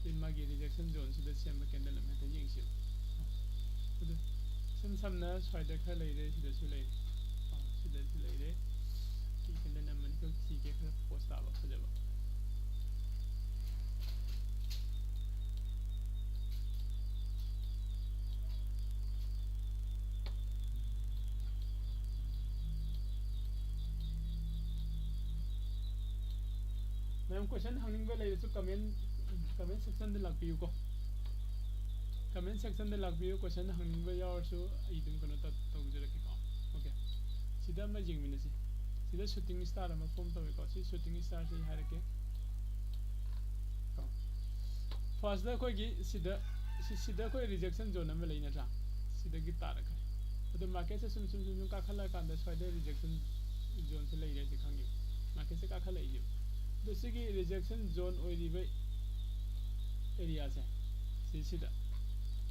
ꯁꯤ ꯃꯥꯒꯤ rejection zoneꯁꯤꯗ ꯁꯦꯝꯕ candle ꯑꯃ ꯍꯦꯛꯇ ꯌꯦꯡꯁꯤ꯫ ꯑꯗꯨ ꯏꯁꯝ ꯁꯝꯅ ꯁ꯭ꯋꯥꯏꯗ ꯈꯔ ꯂꯩꯔꯦ, ꯁꯤꯗꯁꯨ ꯂꯩꯔꯦ꯫ ꯑ, ꯁꯤꯗꯁꯨ ꯂꯩꯔꯦ꯫ ꯁꯤ candle ꯑꯃꯅꯤꯈꯛ ꯊꯤꯒꯦ, ꯈꯔ pose ꯇꯥꯕ ꯐꯖꯕ꯫ ꯃꯌꯥꯝ question ꯍꯪꯅꯤꯡꯕ ꯂꯩꯔꯁꯨ comment, comment sectionꯗ ꯂꯥꯛꯄꯤꯌꯨꯀꯣ꯫ Comment sectionꯗ ꯂꯥꯛꯄꯤꯌꯨ, question ꯍꯪꯅꯤꯡꯕ ꯌꯥꯎꯔꯁꯨ ꯑꯩ ꯑꯗꯨꯝ ꯀꯩꯅꯣ ꯇꯧ-, ꯇꯧꯖꯔꯛꯀꯦꯀꯣ꯫ Okay, ꯁꯤꯗ ꯑꯃ ꯌꯦꯡꯃꯤꯟꯅꯁꯤ꯫ ꯁꯤꯗ shooting star ꯑꯃ form ꯇꯧꯋꯦꯀꯣ꯫ ꯁꯤ shooting starꯁꯦ ꯑꯩ ꯍꯥꯏꯔꯛꯀꯦ꯫ ꯀꯣ꯫ Firstꯇ ꯑꯩꯈꯣꯏꯒꯤ ꯁꯤꯗ, ꯁꯤ-, ꯁꯤꯗ ꯑꯩꯈꯣꯏ rejection zone ꯑꯃ ꯂꯩ ꯅꯠꯇ꯭ꯔꯥ? ꯁꯤꯗꯒꯤ ꯇꯥꯔꯛꯀꯅꯤ꯫ ꯑꯗꯣ ꯃꯥꯔꯀꯦꯠꯁꯦ ꯁꯨꯝ ꯁꯨꯝ ꯁꯨꯝ ꯁꯨꯝ ꯀꯥꯈꯠꯂꯛꯑꯀꯥꯟꯗ ꯁ꯭ꯋꯥꯏꯗ ꯔꯤꯖꯦꯛꯁꯟ ꯖꯣꯟꯁꯦ ꯂꯩꯔꯦꯁꯦ ꯈꯪꯉꯦꯕ꯫ ꯃꯥꯔꯀꯦꯠꯁꯦ ꯀꯥꯈꯠꯂꯛꯏꯁꯦ꯫ ꯑꯗꯣ ꯁꯤꯒꯤ ꯔꯤꯖꯦꯛꯁꯟ ꯖꯣꯟ ꯑꯣꯏꯔꯤꯕ ꯑꯦꯔꯤꯌꯥꯁꯦ ꯁꯤꯁꯤꯗ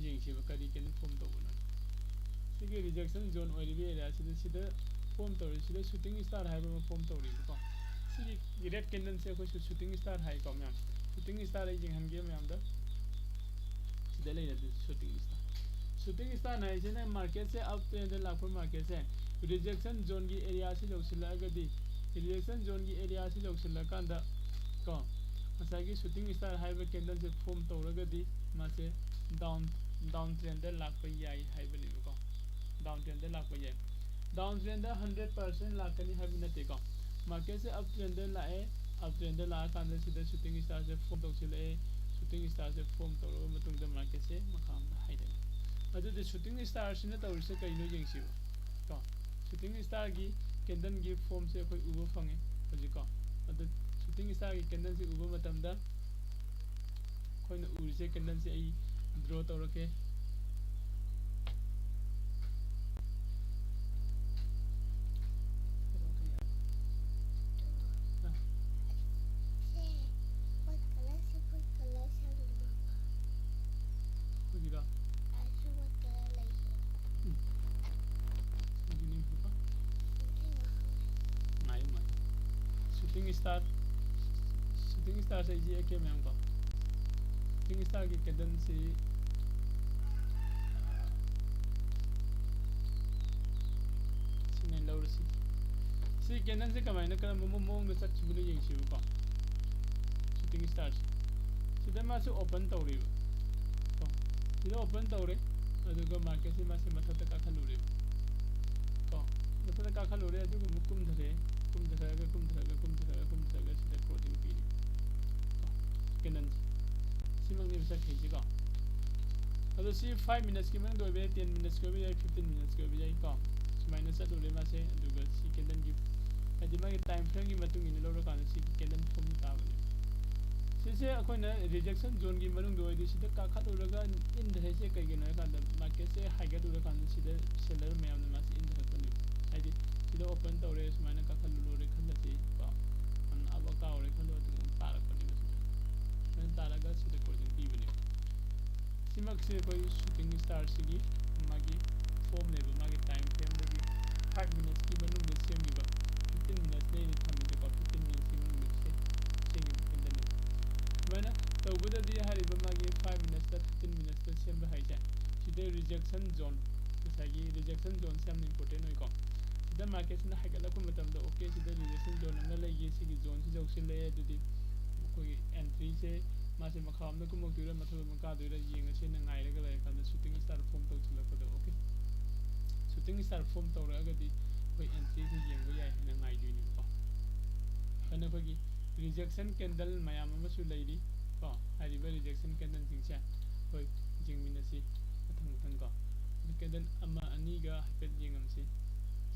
ꯌꯦꯡꯁꯦꯕ, ꯀꯔꯤ ꯀꯦꯟꯗꯜ ꯐꯣꯝ ꯇꯧꯕꯅꯣ꯫ ꯁꯤꯒꯤ ꯔꯤꯖꯦꯛꯁꯟ ꯖꯣꯟ ꯑꯣꯏꯔꯤꯕ ꯑꯦꯔꯤꯌꯥꯁꯤꯗ ꯁꯤꯗ ꯐꯣꯝ ꯇꯧꯔꯤ, ꯁꯤꯗ ꯁꯨꯇꯤꯡ ꯁ꯭ꯇꯥꯔ ꯍꯥꯏꯕ ꯑꯃ ꯐꯣꯝ ꯇꯧꯔꯤꯕꯀꯣ꯫ ꯁꯤꯒꯤ ꯔꯦꯗ ꯀꯦꯟꯗꯜꯁꯦ ꯑꯩꯈꯣꯏꯁꯨ ꯁꯨꯇꯤꯡ ꯁ꯭ꯇꯥꯔ ꯍꯥꯏꯀꯣ ꯃꯌꯥꯝ꯫ ꯁꯨꯇꯤꯡ ꯁ꯭ꯇꯥꯔ ꯑꯩ ꯌꯦꯡꯍꯟꯒꯦ ꯃꯌꯥꯝꯗ꯫ ꯁꯤꯗ ꯂꯩꯔꯦ ꯑꯗꯨ ꯁꯨꯇꯤꯡ ꯁ꯭ꯇꯥꯔ꯫ ꯁꯨꯇꯤꯡ ꯁ꯭ꯇꯥꯔ ꯍꯥꯏꯁꯤꯅ ꯃꯥꯔꯀꯦꯠꯁꯦ ꯑꯞ ꯇ꯭ꯔꯦꯟꯗ ꯂꯥꯛꯄ ꯃꯥꯔꯀꯦꯠꯁꯦ ꯔꯤꯖꯦꯛꯁꯟ ꯖꯣꯟꯒꯤ ꯑꯦꯔꯤꯌꯥꯁꯤ ꯌꯧꯁꯤꯜꯂꯛꯑꯒꯗꯤ, ꯔꯤꯖꯦꯛꯁꯟ ꯖꯣꯟꯒꯤ ꯑꯦꯔꯤꯌꯥꯁꯤ ꯌꯧꯁꯤꯜꯂꯀꯥꯟꯗ ꯀꯣ, ꯉꯁꯥꯏꯒꯤ ꯁꯨꯇꯤꯡ ꯁ꯭ꯇꯥꯔ ꯍꯥꯏꯕ ꯀꯦꯟꯗꯜꯁꯦ ꯐꯣꯝ ꯇꯧꯔꯒꯗꯤ ꯃꯥꯁꯦ ꯗꯥꯎꯟ, ꯗꯥꯎꯟ ꯇ꯭ꯔꯦꯟꯗ ꯂꯥꯛꯄ ꯌꯥꯏ ꯍꯥꯏꯕꯅꯦꯕꯀꯣ꯫ ꯗꯥꯎꯟ ꯇ꯭ꯔꯦꯟꯗ ꯂꯥꯛꯄ ꯌꯥꯏ꯫ ꯗꯥꯎꯟ ꯇ꯭ꯔꯦꯟꯗ ꯍꯟꯗ꯭ꯔꯦꯠ ꯄꯥꯔꯁꯦꯟ ꯂꯥꯛꯀꯅꯤ ꯍꯥꯏꯕ ꯅꯠꯇꯦꯀꯣ꯫ ꯃꯥꯔꯀꯦꯠꯁꯦ ꯑꯞ ꯇ꯭ꯔꯦꯟꯗ ꯂꯥꯛꯑꯦ, ꯑꯞ ꯇ꯭ꯔꯦꯟꯗ ꯂꯥꯛꯑꯀꯥꯟꯗ ꯁꯤꯗ ꯁꯨꯇꯤꯡ ꯁ꯭ꯇꯥꯔꯁꯦ ꯐꯣꯝ ꯇꯧꯁꯤꯜꯂꯛꯑꯦ꯫ ꯁꯨꯇꯤꯡ ꯁ꯭ꯇꯥꯔꯁꯦ ꯐꯣꯝ ꯇꯧꯔꯕ ꯃꯇꯨꯡꯗ ꯃꯥꯔꯀꯦꯠꯁꯦ ꯃꯈꯥ ꯑꯃꯗ ꯍꯥꯏꯗꯔꯦ꯫ ꯑꯗꯨꯗꯤ ꯁꯨꯇꯤꯡ ꯁ꯭ꯇꯥꯔꯁꯤꯅ ꯇꯧꯔꯤꯁꯦ ꯀꯩꯅꯣ ꯌꯦꯡꯁꯤꯕ ꯀꯣ꯫ ꯁꯨꯇꯤꯡ ꯁ꯭ꯇꯥꯔꯒꯤ ꯀꯦꯟꯗꯜꯒꯤ ꯐꯣꯝꯁꯦ ꯑꯩꯈꯣꯏ ꯎꯕ ꯐꯪꯉꯦ ꯍꯧꯖꯤꯛꯀꯣ꯫ ꯑꯗꯨ ꯁꯨꯇꯤꯡ ꯁ꯭ꯇꯥꯔꯒꯤ ꯀꯦꯟꯗꯜꯁꯦ ꯎꯕ ꯃꯇꯝꯗ ꯑꯩꯈꯣꯏꯅ ꯎꯔꯤꯁꯦ ꯀꯦꯟꯗꯜꯁꯦ ꯑꯩ ꯗ꯭ꯔꯣ ꯇꯧꯔꯛꯀꯦ꯫ ꯑꯥ꯫ ꯁꯦ, ꯋꯥꯏꯠ ꯀꯂꯔ, ꯁꯤ ꯋꯥꯏꯠ ꯀꯂꯔ ꯁꯪꯗꯕ꯫ ꯑꯩꯈꯣꯏꯒꯤꯔꯣ? ꯑꯥ, ꯁꯤ ꯋꯥꯏꯠ ꯀꯂꯔ ꯂꯩꯁꯦ꯫ ꯎꯝ꯫ ꯁꯤꯒꯤꯅꯤ ꯍꯧꯖꯤꯛꯀꯣ꯫ ꯑꯩꯅ ꯍꯪꯉꯦ꯫ ꯉꯥꯏꯌꯨ, ꯉꯥꯏꯌꯨ꯫ ꯁꯨꯇꯤꯡ ꯁ꯭ꯇꯥꯔ, ꯁꯨꯇꯤꯡ ꯁ꯭ꯇꯥꯔꯁꯦ ꯑꯩꯁꯦ ꯌꯦꯛꯀꯦ ꯃꯌꯥꯝ ꯀꯣ꯫ ꯁꯨꯇꯤꯡ ꯁ꯭ꯇꯥꯔꯒꯤ ꯀꯦꯟꯗꯜꯁꯤ, ꯑꯥ, ꯁꯤꯅ ꯂꯧꯔꯁꯤ꯫ ꯁꯤ ꯀꯦꯟꯗꯜꯁꯦ ꯀꯃꯥꯏꯅ, ꯀꯔꯝꯕ ꯃꯑꯣꯡꯗ ꯆꯠꯈꯤꯕꯅꯣ ꯌꯦꯡꯁꯤꯕꯀꯣ꯫ ꯁꯨꯇꯤꯡ ꯁ꯭ꯇꯥꯔꯁꯦ꯫ ꯁꯤꯗ ꯃꯥꯁꯦ ꯑꯣꯄꯟ ꯇꯧꯔꯦꯕ꯫ ꯀꯣ꯫ ꯁꯤꯗ ꯑꯣꯄꯟ ꯇꯧꯔꯦ꯫ ꯑꯗꯨꯒ ꯃꯥꯔꯀꯦꯠꯁꯦ ꯃꯥꯁꯦ ꯃꯊꯛꯇ ꯀꯥꯈꯠꯂꯨꯔꯦꯕ꯫ ꯀꯣ꯫ ꯃꯊꯛꯇ ꯀꯥꯈꯠꯂꯨꯔꯦ, ꯑꯗꯨꯒ ꯑꯃꯨꯛ ꯀꯨꯝꯊꯔꯛꯑꯦ꯫ ꯀꯨꯝꯊꯔꯛꯑꯒ, ꯀꯨꯝꯊꯔꯛꯑꯒ, ꯀꯨꯝꯊꯔꯛꯑꯒ, ꯀꯨꯝꯊꯔꯛꯑꯒ ꯁꯤꯗ ꯀ꯭ꯂꯣꯖꯤꯡ ꯄꯤꯔꯦ꯫ ꯀꯣ꯫ ꯀꯦꯟꯗꯜꯁꯦ꯫ ꯁꯤꯃꯛꯅꯦꯕ ꯆꯠꯈ꯭ꯔꯤꯁꯤꯀꯣ꯫ ꯑꯗꯣ ꯁꯤ ꯐꯥꯏꯚ ꯃꯤꯅꯠꯁꯀꯤ ꯃꯅꯨꯡꯗ ꯑꯣꯏꯕ ꯌꯥꯏ, ꯇꯦꯟ ꯃꯤꯅꯠꯁꯀꯤ ꯑꯣꯏꯕ ꯌꯥꯏ, ꯐꯤꯐꯇꯤꯟ ꯃꯤꯅꯠꯁꯀꯤ ꯑꯣꯏꯕ ꯌꯥꯏ ꯀꯣ꯫ ꯁꯨꯃꯥꯏꯅ ꯆꯠꯂꯨꯔꯦ ꯃꯥꯁꯦ, ꯑꯗꯨꯒ ꯁꯤ ꯀꯦꯟꯗꯜꯒꯤ, ꯍꯥꯏꯗꯤ ꯃꯥꯒꯤ ꯇꯥꯏꯝ ꯐ꯭ꯔꯦꯝꯒꯤ ꯃꯇꯨꯡ ꯏꯟꯅ ꯂꯧꯔꯀꯥꯟꯗ ꯁꯤꯒꯤ ꯀꯦꯟꯗꯜ ꯐꯣꯝꯁꯤ ꯇꯥꯕꯅꯦꯕ꯫ ꯁꯤ ꯁꯤꯁꯦ ꯑꯩꯈꯣꯏꯅ rejection zoneꯒꯤ ꯃꯅꯨꯡꯗ ꯑꯣꯏꯔꯗꯤ ꯁꯤꯗ ꯀꯥꯈꯠꯂꯨꯔꯒ ꯏꯟꯊꯔꯛꯏꯁꯦ ꯀꯩꯒꯤꯅꯣ ꯍꯥꯏꯀꯥꯟꯗ marketꯁꯦ ꯍꯥꯏꯒꯠꯂꯨꯔꯀꯥꯟꯗ ꯁꯤꯗ seller ꯃꯌꯥꯝꯅ ꯃꯥꯁꯦ ꯏꯟꯊꯔꯛꯄꯅꯦꯕ꯫ ꯍꯥꯏꯗꯤ ꯁꯤꯗ open ꯇꯧꯔꯦ, ꯁꯨꯃꯥꯏꯅ ꯀꯥꯈꯠꯂꯨꯔꯦ ꯈꯜꯂꯁꯤ ꯀꯣ, ꯑꯕ ꯀꯥꯎꯔꯦ ꯈꯜꯂꯣ, ꯑꯗꯨꯒ ꯇꯥꯔꯛꯄꯅꯦꯕ ꯁꯤꯗ꯫ ꯁꯨꯃꯥꯏꯅ ꯇꯥꯔꯒ ꯁꯤꯗ closing ꯄꯤꯕꯅꯦꯕ꯫ ꯁꯤꯃꯛꯁꯦ ꯑꯩꯈꯣꯏ shooting starꯁꯤꯒꯤ ꯃꯥꯒꯤ formꯅꯦꯕ, ꯃꯥꯒꯤ time frameꯗꯒꯤ five minutesꯀꯤ ꯃꯅꯨꯡꯗ ꯁꯦꯝꯈꯤꯕ, fifteen minutesꯅꯦ ꯑꯩꯅ ꯊꯝꯃꯤꯁꯦꯀꯣ, fifteen minutesꯀꯤ ꯃꯅꯨꯡꯗ ꯁꯦꯝꯈꯤꯕ candleꯅꯦꯕ꯫ ꯁꯨꯃꯥꯏꯅ ꯇꯧꯕꯗꯗꯤ ꯍꯥꯏꯔꯤꯕ ꯃꯥꯒꯤ five minutesꯇ fifteen minutesꯇ ꯁꯦꯝꯕ ꯍꯥꯏꯁꯦ, ꯁꯤꯗ rejection zone, ꯉꯁꯥꯏꯒꯤ rejection zoneꯁꯦ ꯌꯥꯝꯅ important ꯑꯣꯏꯀꯣ꯫ ꯁꯤꯗ marketꯁꯤꯅ ꯍꯥꯏꯒꯠꯂꯛꯄ ꯃꯇꯝꯗ, okay, ꯁꯤꯗ rejection zone ꯑꯃ ꯂꯩꯌꯦ, ꯁꯤꯒꯤ zoneꯁꯤ ꯌꯧꯁꯤꯜꯂꯛꯑꯦ, ꯑꯗꯨꯗꯤ ꯑꯩꯈꯣꯏꯒꯤ entryꯁꯦ ꯃꯥꯁꯦ ꯃꯈꯥ ꯑꯃꯗ ꯀꯨꯝꯃꯛꯇꯣꯏꯔꯥ ꯃꯊꯛ ꯑꯃ ꯀꯥꯗꯣꯏꯔꯥ ꯌꯦꯡꯉꯁꯦꯅ ꯉꯥꯏꯔꯒ ꯂꯩꯔꯀꯥꯟꯗ shooting star form ꯇꯧꯁꯤꯜꯂꯛꯄꯗ, okay, shooting star form ꯇꯧꯔꯛꯑꯒꯗꯤ ꯑꯩꯈꯣꯏ entryꯁꯦ ꯌꯦꯡꯕ ꯌꯥꯏ ꯍꯥꯏꯅ ꯉꯥꯏꯗꯣꯏꯅꯦꯕꯀꯣ꯫ ꯑꯗꯨꯅ ꯑꯩꯈꯣꯏꯒꯤ rejection candle ꯃꯌꯥꯝ ꯑꯃꯁꯨ ꯂꯩꯔꯤ ꯀꯣ꯫ ꯍꯥꯏꯔꯤꯕ rejection candleꯁꯤꯡꯁꯦ ꯑꯩꯈꯣꯏ ꯌꯦꯡꯃꯤꯟꯅꯁꯤ ꯃꯊꯪ ꯃꯊꯪ ꯀꯣ꯫ ꯑꯗꯨ candle ꯑꯃ ꯑꯅꯤꯒ ꯍꯥꯏꯐꯦꯠ ꯌꯦꯡꯉꯝꯁꯤ꯫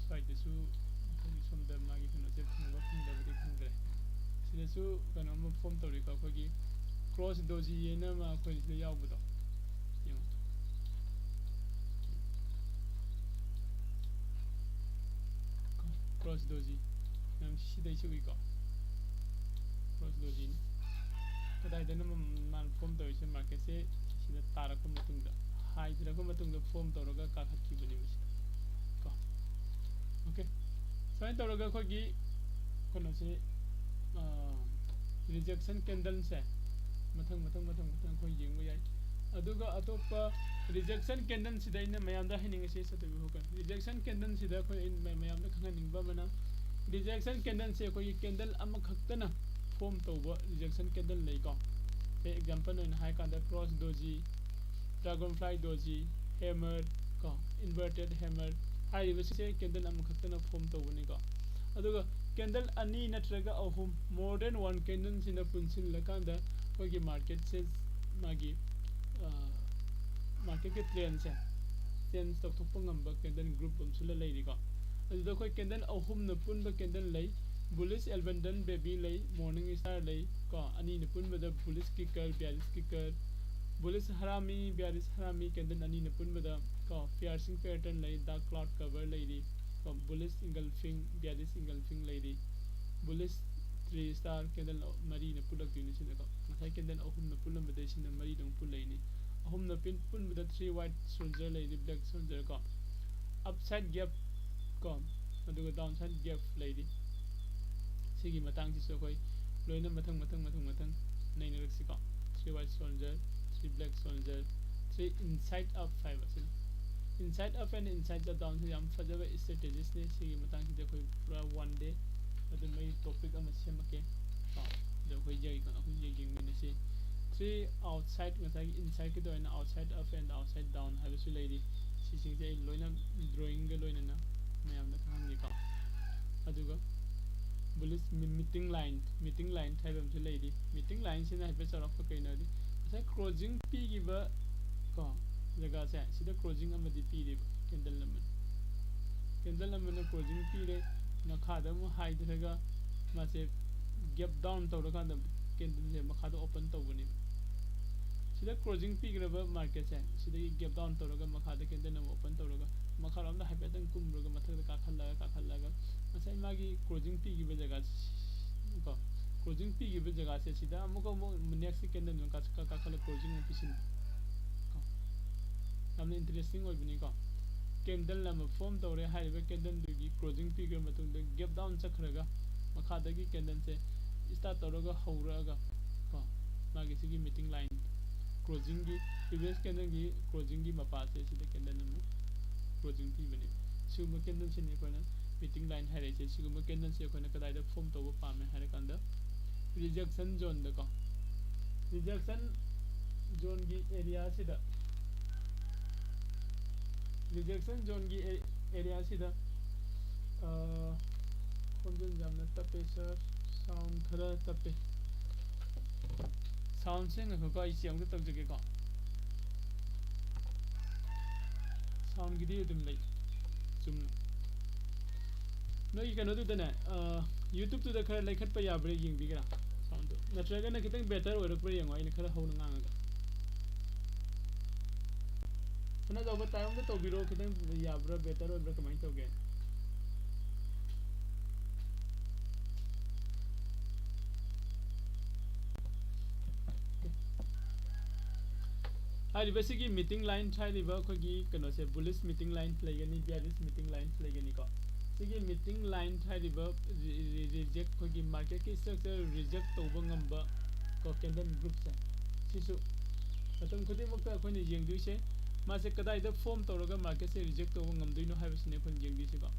ꯁ꯭ꯋꯥꯏꯗꯁꯨ ꯑꯩꯈꯣꯏꯒꯤ ꯁꯣꯝꯗ ꯃꯥꯒꯤ ꯀꯩꯅꯣꯁꯦ ꯐꯪꯕ ꯐꯪꯗꯕꯗꯤ ꯈꯪꯗ꯭ꯔꯦ꯫ ꯁꯤꯗꯁꯨ ꯀꯩꯅꯣꯝꯃ form ꯇꯧꯔꯤꯀꯣ, ꯑꯩꯈꯣꯏꯒꯤ cross doji ꯍꯥꯏꯅ ꯑꯃ ꯑꯩꯈꯣꯏ ꯁꯤꯗ ꯌꯥꯎꯕꯗꯣ ꯌꯦꯡꯉꯣ꯫ Cross doji ꯃꯌꯥꯝ ꯁꯤꯗꯩꯁꯨ ꯎꯏꯀꯣ, cross dojiꯅꯤ꯫ ꯀꯗꯥꯏꯗꯅꯣ ꯃꯥꯅ form ꯇꯧꯔꯤꯁꯦ? Marketꯁꯦ ꯁꯤꯗ ꯇꯥꯔꯛꯄ ꯃꯇꯨꯡꯗ, ꯍꯥꯏꯊꯔꯛꯄ ꯃꯇꯨꯡꯗ form ꯇꯧꯔꯒ ꯀꯥꯈꯠꯈꯤꯕꯅꯦꯕ ꯁꯤꯗ ꯀꯣ꯫ Okay, ꯁꯨꯃꯥꯏꯅ ꯇꯧꯔꯒ ꯑꯩꯈꯣꯏꯒꯤ ꯀꯩꯅꯣꯁꯦ, rejection candleꯁꯦ ꯃꯊꯪ ꯃꯊꯪ ꯃꯊꯪ ꯃꯊꯪ ꯑꯩꯈꯣꯏ ꯌꯦꯡꯕ ꯌꯥꯏ꯫ ꯑꯗꯨꯒ ꯑꯇꯣꯞꯄ rejection candleꯁꯤꯗ ꯑꯩꯅ ꯃꯌꯥꯝꯗ ꯍꯥꯏꯅꯤꯡꯉꯤꯁꯦ, ꯁꯠꯇꯕꯤ ꯍꯣꯀꯟ, rejection candleꯁꯤꯗ ꯑꯩꯈꯣꯏ, ꯑꯩꯅ ꯃꯌꯥꯝꯗ ꯈꯪꯍꯟꯅꯤꯡꯕ ꯑꯃꯅ, rejection candleꯁꯦ ꯑꯩꯈꯣꯏꯒꯤ candle ꯑꯃꯈꯛꯇꯅ form ꯇꯧꯕ rejection candle ꯂꯩꯀꯣ꯫ ꯑꯩ example ꯑꯣꯏꯅ ꯍꯥꯏꯔꯀꯥꯟꯗ cross doji, dragonfly doji, hammer ꯀꯣ, inverted hammer ꯍꯥꯏꯔꯤꯕꯁꯤꯡꯁꯦ candle ꯑꯃꯈꯛꯇꯅ form ꯇꯧꯕꯅꯤꯀꯣ꯫ ꯑꯗꯨꯒ candle ꯑꯅꯤ ꯅꯠꯇ꯭ꯔꯒ ꯑꯍꯨꯝ, more than one candleꯁꯤꯅ ꯄꯨꯟꯁꯤꯜꯂꯀꯥꯟꯗ ꯑꯩꯈꯣꯏꯒꯤ marketꯁꯦ ꯃꯥꯒꯤ marketꯀꯤ trendꯁꯦ change ꯇꯧꯊꯣꯛꯄ ꯉꯝꯕ candle group ꯑꯃꯁꯨ ꯂꯩꯔꯤꯀꯣ꯫ ꯑꯗꯨꯗ ꯑꯩꯈꯣꯏ candle ꯑꯍꯨꯝꯅ ꯄꯨꯟꯕ candle ꯂꯩ, Bullish Abandon Baby ꯂꯩ, Morning Star ꯂꯩ ꯀꯣ, ꯑꯅꯤꯅ ꯄꯨꯟꯕꯗ bullish kicker, bearish kicker, bullish Harami, bearish Harami candle ꯑꯅꯤꯅ ꯄꯨꯟꯕꯗ ꯀꯣ, piercing pattern ꯂꯩ, dark cloud cover ꯂꯩꯔꯤ ꯀꯣ, bullish engulfing, bearish engulfing ꯂꯩꯔꯤ, bullish three star candle ꯃꯔꯤꯅ ꯄꯨꯜꯂꯛꯇꯣꯏꯅꯤ ꯁꯤꯗꯀꯣ꯫ ꯉꯁꯥꯏ candle ꯑꯍꯨꯝꯅ ꯄꯨꯜꯂꯝꯕꯗꯩ ꯁꯤꯅ ꯃꯔꯤꯗ ꯑꯃꯨꯛ ꯄꯨꯜꯂꯛꯏꯅꯤ꯫ ꯑꯍꯨꯝꯅ ꯄꯤꯟ- ꯄꯨꯟꯕꯗ three white soldier ꯂꯩꯔꯤ, black soldier ꯀꯣ, upside gap ꯀꯣ, ꯑꯗꯨꯒ downside gap ꯂꯩꯔꯤ꯫ ꯁꯤꯒꯤ ꯃꯇꯥꯡꯁꯤꯁꯨ ꯑꯩꯈꯣꯏ ꯂꯣꯏꯅ ꯃꯊꯪ ꯃꯊꯪ ꯃꯊꯪ ꯃꯊꯪ ꯅꯩꯅꯔꯛꯁꯤꯀꯣ꯫ Three white soldier, three black soldier, three inside up ꯍꯥꯏꯕ ꯁꯤꯅꯤ꯫ Inside up and inside the down ꯁꯤ ꯌꯥꯝ ꯐꯖꯕ strategies ꯅꯤ꯫ ꯁꯤꯒꯤ ꯃꯇꯥꯡꯁꯤꯗꯤ ꯑꯩꯈꯣꯏ ꯄꯨꯔꯥ one day ꯑꯗꯨꯝ ꯑꯩ topic ꯑꯃ ꯁꯦꯝꯃꯛꯀꯦ ꯀꯣ꯫ ꯑꯗꯣ ꯑꯩꯈꯣꯏ ꯌꯦꯡ-, ꯑꯩꯈꯣꯏ ꯌꯦꯡ-, ꯌꯦꯡꯃꯤꯟꯅꯁꯤ꯫ Three outside, ꯉꯁꯥꯏꯒꯤ inside ꯀꯤꯗ ꯑꯣꯏꯅ outside up and outside down ꯍꯥꯏꯕꯁꯨ ꯂꯩꯔꯤ꯫ ꯁꯤꯁꯤꯡꯁꯦ ꯑꯩ ꯂꯣꯏꯅ drawing ꯒ ꯂꯣꯏꯅꯅ ꯃꯌꯥꯝꯗ ꯈꯪꯍꯟꯒꯦꯀꯣ꯫ ꯑꯗꯨꯒ bullish meeting line, meeting line ꯍꯥꯏꯕ ꯑꯃꯁꯨ ꯂꯩꯔꯤ꯫ Meeting line ꯁꯤꯅ ꯍꯥꯏꯐꯦꯠ ꯆꯥꯎꯔꯥꯛꯄ ꯀꯩꯅꯣ ꯍꯥꯏꯗꯤ ꯉꯁꯥꯏ closing ꯄꯤꯈꯤꯕ ꯀꯣ ꯖꯒꯥꯁꯦ ꯁꯤꯗ closing ꯑꯃꯗꯤ ꯄꯤꯔꯦꯕ, candle ꯑꯃꯅ꯫ Candle ꯑꯃꯅ closing ꯄꯤꯔꯦ, ꯃꯈꯥꯗ ꯑꯃꯨꯛ ꯍꯥꯏꯊꯔꯒ ꯃꯥꯁꯦ gap down ꯇꯧꯔꯀꯥꯟꯗ candle ꯁꯦ ꯃꯈꯥꯗ open ꯇꯧꯕꯅꯦꯕ꯫ ꯁꯤꯗ closing ꯄꯤꯈ꯭ꯔꯕ market ꯁꯦ ꯁꯤꯗꯒꯤ gap down ꯇꯧꯔꯒ ꯃꯈꯥꯗ candle ꯑꯃ open ꯇꯧꯔꯒ ꯃꯈꯥꯔꯣꯝꯗ ꯍꯥꯏꯐꯦꯠꯇꯪ ꯀꯨꯝꯃꯨꯔꯒ ꯃꯊꯛꯇ ꯀꯥꯈꯠꯂꯒ ꯀꯥꯈꯠꯂꯒ ꯉꯁꯥꯏ ꯃꯥꯒꯤ closing ꯄꯤꯈꯤꯕ ꯖꯒꯥ ꯀꯣ, closing ꯄꯤꯈꯤꯕ ꯖꯒꯥꯁꯦ ꯁꯤꯗ ꯑꯃꯨꯛꯀ ꯑꯃꯨꯛ next candle ꯑꯃ ꯀꯥ-, ꯀꯥ-, ꯀꯥꯈꯠꯂ closing ꯑꯃꯨꯛ ꯄꯤꯁꯤꯟꯕ ꯀꯣ꯫ ꯌꯥꯝꯅ interesting ꯑꯣꯏꯕꯅꯤꯀꯣ꯫ Candle ꯑꯃ form ꯇꯧꯔꯦ, ꯍꯥꯏꯔꯤꯕ candle ꯗꯨꯒꯤ closing ꯄꯤꯈ꯭ꯔ ꯃꯇꯨꯡꯗ gap down ꯆꯠꯈ꯭ꯔꯒ ꯃꯈꯥꯗꯒꯤ candle ꯁꯦ start ꯇꯧꯔꯒ ꯍꯧꯔꯛꯑꯒ ꯀꯣ, ꯃꯥꯒꯤ ꯁꯤꯒꯤ meeting line closing ꯒꯤ previous candle ꯒꯤ closing ꯒꯤ ꯃꯄꯥꯁꯦ ꯁꯤꯗ candle ꯑꯃ closing ꯄꯤꯕꯅꯦꯕ꯫ ꯁꯤꯒꯨꯝꯕ candle ꯁꯤꯅꯤ ꯑꯩꯈꯣꯏꯅ meeting line ꯍꯥꯏꯔꯛꯏꯁꯦ꯫ ꯁꯤꯒꯨꯝꯕ candle ꯁꯦ ꯑꯩꯈꯣꯏꯅ ꯀꯗꯥꯏꯗ form ꯇꯧꯕ ꯄꯥꯝꯃꯦ ꯍꯥꯏꯔꯀꯥꯟꯗ rejection zone ꯗꯀꯣ, rejection zone ꯒꯤ area ꯁꯤꯗ, rejection zone ꯒꯤ ꯑꯦ-, area ꯁꯤꯗ, ꯑꯥ, ꯈꯣꯟꯖꯦꯜ ꯌꯥꯝꯅ ꯇꯞꯄꯦ sir, sound ꯈꯔ ꯇꯞꯄꯦ꯫ Sound ꯁꯦ ꯉꯥꯏꯈꯣꯀꯣ, ꯑꯩ check ꯑꯝꯇ ꯇꯧꯖꯒꯦꯀꯣ꯫ Sound ꯒꯤꯗꯤ ꯑꯗꯨꯝ ꯂꯩ ꯆꯨꯝꯅ꯫ ꯅꯣꯏꯒꯤ ꯀꯩꯅꯣꯗꯨꯗꯅꯦ, ꯑꯥ, YouTube ꯇꯨꯗ ꯈꯔ ꯂꯩꯈꯠꯄ ꯌꯥꯕ꯭ꯔꯥ ꯌꯦꯡꯕꯤꯒꯦꯔꯥ? Sound ꯗꯨ ꯅꯠꯇ꯭ꯔꯒꯅ ꯈꯤꯇꯪ better ꯑꯣꯏꯔꯛꯄ꯭ꯔꯥ ꯌꯦꯡꯉꯣ, ꯑꯩꯅ ꯈꯔ ꯍꯧꯅ ꯉꯥꯡꯉꯒ꯫ ꯁꯅꯥꯖꯥꯎꯕ, time ꯑꯝꯇ ꯇꯧꯕꯤꯔꯣ, ꯈꯤꯇꯪ ꯌꯥꯕ꯭ꯔꯥ, better ꯑꯣꯏꯕ꯭ꯔꯥ, ꯀꯃꯥꯏꯅ ꯇꯧꯒꯦ? ꯍꯥꯏꯔꯤꯕ ꯁꯤꯒꯤ meeting line ꯍꯥꯏꯔꯤꯕ ꯑꯩꯈꯣꯏꯒꯤ ꯀꯩꯅꯣꯁꯦ, bullish meeting line ꯂꯩꯒꯅꯤ, bearish meeting line ꯂꯩꯒꯅꯤꯀꯣ꯫ ꯁꯤꯒꯤ meeting line ꯍꯥꯏꯔꯤꯕ ꯔꯤ-, ꯔꯤ-, reject, ꯑꯩꯈꯣꯏꯒꯤ market ꯀꯤ structure reject ꯇꯧꯕ ꯉꯝꯕ ꯀꯣ, candle group ꯁꯦ, ꯁꯤꯁꯨ ꯃꯇꯝ ꯈꯨꯗꯤꯡꯃꯛꯇ ꯑꯩꯈꯣꯏꯅ ꯌꯦꯡꯗꯣꯏꯁꯦ ꯃꯥꯁꯦ ꯀꯗꯥꯏꯗ form ꯇꯧꯔꯒ market ꯁꯦ reject ꯇꯧꯕ ꯉꯝꯗꯣꯏꯅꯣ ꯍꯥꯏꯕꯁꯤꯅꯦ ꯑꯩꯈꯣꯏꯅ ꯌꯦꯡꯗꯣꯏꯁꯤꯀꯣ꯫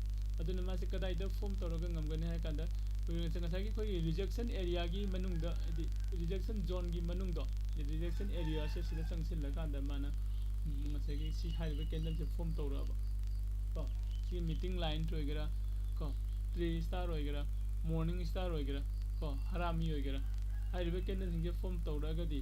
ꯑꯗꯨꯅ ꯃꯥꯁꯦ ꯀꯗꯥꯏꯗ form ꯇꯧꯔꯒ ꯉꯝꯒꯅꯤ ꯍꯥꯏ ꯀꯥꯟꯗ, ꯑꯩꯈꯣꯏꯒꯤ ꯉꯁꯥꯏꯒꯤ ꯑꯩꯈꯣꯏꯒꯤ rejection area ꯒꯤ ꯃꯅꯨꯡꯗ, ꯍꯥꯏꯗꯤ rejection zone ꯒꯤ ꯃꯅꯨꯡꯗꯣ, rejection area ꯁꯦ ꯁꯤꯗ ꯆꯪꯁꯤꯜꯂꯀꯥꯟꯗ ꯃꯥꯅ, ꯎꯝ, ꯉꯁꯥꯏꯒꯤ ꯁꯤ ꯍꯥꯏꯔꯤꯕ candle ꯁꯦ form ꯇꯧꯔꯛꯑꯕ ꯀꯣ꯫ ꯁꯤ meeting line ꯑꯣꯏꯒꯦꯔꯥ ꯀꯣ, three star ꯑꯣꯏꯒꯦꯔꯥ, morning star ꯑꯣꯏꯒꯦꯔꯥ ꯀꯣ, ꯍꯔꯥꯃꯤ ꯑꯣꯏꯒꯦꯔꯥ, ꯍꯥꯏꯔꯤꯕ candle ꯁꯤꯡꯁꯦ form ꯇꯧꯔꯛꯑꯒꯗꯤ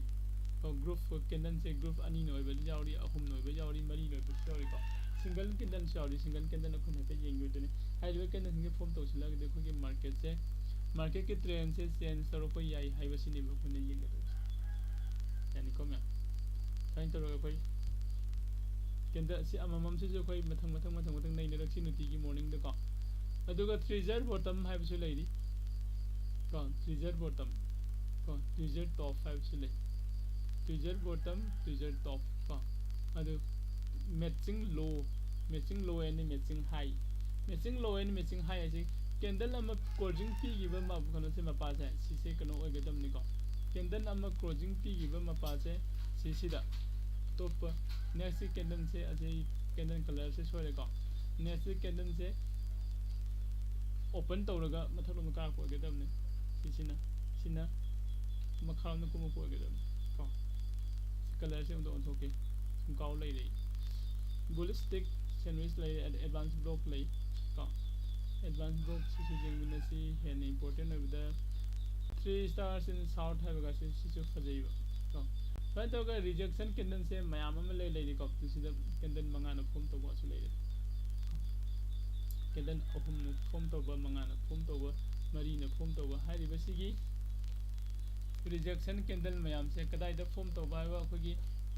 ꯀꯣ, group candle ꯁꯦ group ꯑꯅꯤꯅ ꯑꯣꯏꯕ ꯌꯥꯎꯔꯤ, ꯑꯍꯨꯝꯅ ꯑꯣꯏꯕ ꯌꯥꯎꯔꯤ, ꯃꯔꯤꯅ ꯑꯣꯏꯕꯁꯨ ꯌꯥꯎꯔꯤꯀꯣ꯫ Single candle ꯁꯨ ꯌꯥꯎꯔꯤ, single candle ꯑꯩꯈꯣꯏꯅ ꯍꯥꯏꯐꯦꯠ ꯌꯦꯡꯒꯦ ꯑꯗꯨꯅꯤ꯫ ꯍꯥꯏꯔꯤꯕ candle ꯁꯤꯡꯁꯦ form ꯇꯧꯁꯤꯜꯂꯛꯑꯒꯗꯤ ꯑꯩꯈꯣꯏꯒꯤ market ꯁꯦ, market ꯀꯤ trend ꯁꯦ change ꯇꯧꯔꯛꯄ ꯌꯥꯏ ꯍꯥꯏꯕꯁꯤꯅꯦꯕ ꯑꯩꯈꯣꯏꯅ ꯌꯦꯡꯒꯗꯕꯁꯦ꯫ ꯌꯥꯅꯤꯀꯣ ꯃꯌꯥꯝ? ꯁꯨꯃꯥꯏꯅ ꯇꯧꯔꯒ ꯑꯩꯈꯣꯏ candle ꯁꯤ ꯑꯃꯃꯝꯁꯤꯁꯨ ꯑꯩꯈꯣꯏ ꯃꯊꯪ ꯃꯊꯪ ꯃꯊꯪ ꯃꯊꯪ ꯅꯩꯅꯔꯛꯁꯤ ꯅꯨꯡꯇꯤꯒꯤ morning ꯗꯀꯣ꯫ ꯑꯗꯨꯒ treasure bottom ꯍꯥꯏꯕꯁꯨ ꯂꯩꯔꯤ ꯀꯣ, treasure bottom ꯀꯣ, treasure top ꯍꯥꯏꯕꯁꯨ ꯂꯩ꯫ Treasure bottom, treasure top ꯀꯣ꯫ ꯑꯗꯨ matching low, matching low and matching high, matching low and matching high ꯍꯥꯏꯁꯤ candle ꯑꯃ closing ꯄꯤꯈꯤꯕ ꯃ-, ꯀꯩꯅꯣꯁꯦ, ꯃꯄꯥꯁꯦ, ꯁꯤꯁꯦ ꯀꯩꯅꯣ ꯑꯣꯏꯒꯗꯕꯅꯤꯀꯣ꯫ Candle ꯑꯃ closing ꯄꯤꯈꯤꯕ ꯃꯄꯥꯁꯦ ꯁꯤꯁꯤꯗ ꯑꯇꯣꯞꯄ next candle ꯁꯦ, ꯑꯁꯤ candle colour ꯁꯦ ꯁꯣꯏꯔꯦꯀꯣ꯫ Next candle ꯁꯦ open ꯇꯧꯔꯒ ꯃꯊꯛꯂꯣꯝꯗ ꯀꯥꯔꯛꯄ ꯑꯣꯏꯒꯗꯕꯅꯤ꯫ ꯁꯤꯁꯤꯅ, ꯁꯤꯅ ꯃꯈꯥꯔꯣꯝꯗ ꯀꯨꯝꯃꯛꯄ ꯑꯣꯏꯒꯗꯕꯅꯤ ꯀꯣ꯫ ꯁꯤ colour ꯁꯦ ꯑꯃꯨꯛꯇ ꯑꯣꯟꯊꯣꯛꯀꯦ꯫ ꯁꯨꯝ ꯀꯥꯎ ꯂꯩꯔꯦ ꯑꯩ꯫ Bullish stick sandwich ꯂꯩ, ad-, advance block ꯂꯩ ꯀꯣ꯫ Advance block ꯁꯤꯁꯨ ꯌꯦꯡꯃꯤꯟꯅꯁꯤ꯫ ꯍꯦꯟꯅ important ꯑꯣꯏꯕꯗ three stars in south ꯍꯥꯏꯕꯒꯁꯤ ꯁꯤꯁꯨ ꯐꯖꯩꯕ ꯀꯣ꯫ ꯁꯨꯃꯥꯏꯅ ꯇꯧꯔꯒ rejection candle ꯁꯦ ꯃꯌꯥꯝ ꯑꯃ ꯂꯩ, ꯂꯩꯔꯤꯀꯣ꯫ ꯁꯤꯗ candle ꯃꯉꯥꯅ form ꯇꯧꯕꯁꯨ ꯂꯩꯔꯦ꯫ Candle ꯑꯍꯨꯝꯅ form ꯇꯧꯕ, ꯃꯉꯥꯅ form ꯇꯧꯕ, ꯃꯔꯤꯅ ꯐꯣꯝ ꯇꯧꯕ꯫ ꯍꯥꯏꯔꯤꯕꯁꯤꯒꯤ ꯔꯤꯖꯦꯛꯁꯟ ꯀꯦꯟꯗꯜ ꯃꯌꯥꯝꯁꯦ ꯀꯗꯥꯏꯗ ꯐꯣꯝ ꯇꯧꯕ ꯍꯥꯏꯕ, ꯑꯩꯈꯣꯏꯒꯤ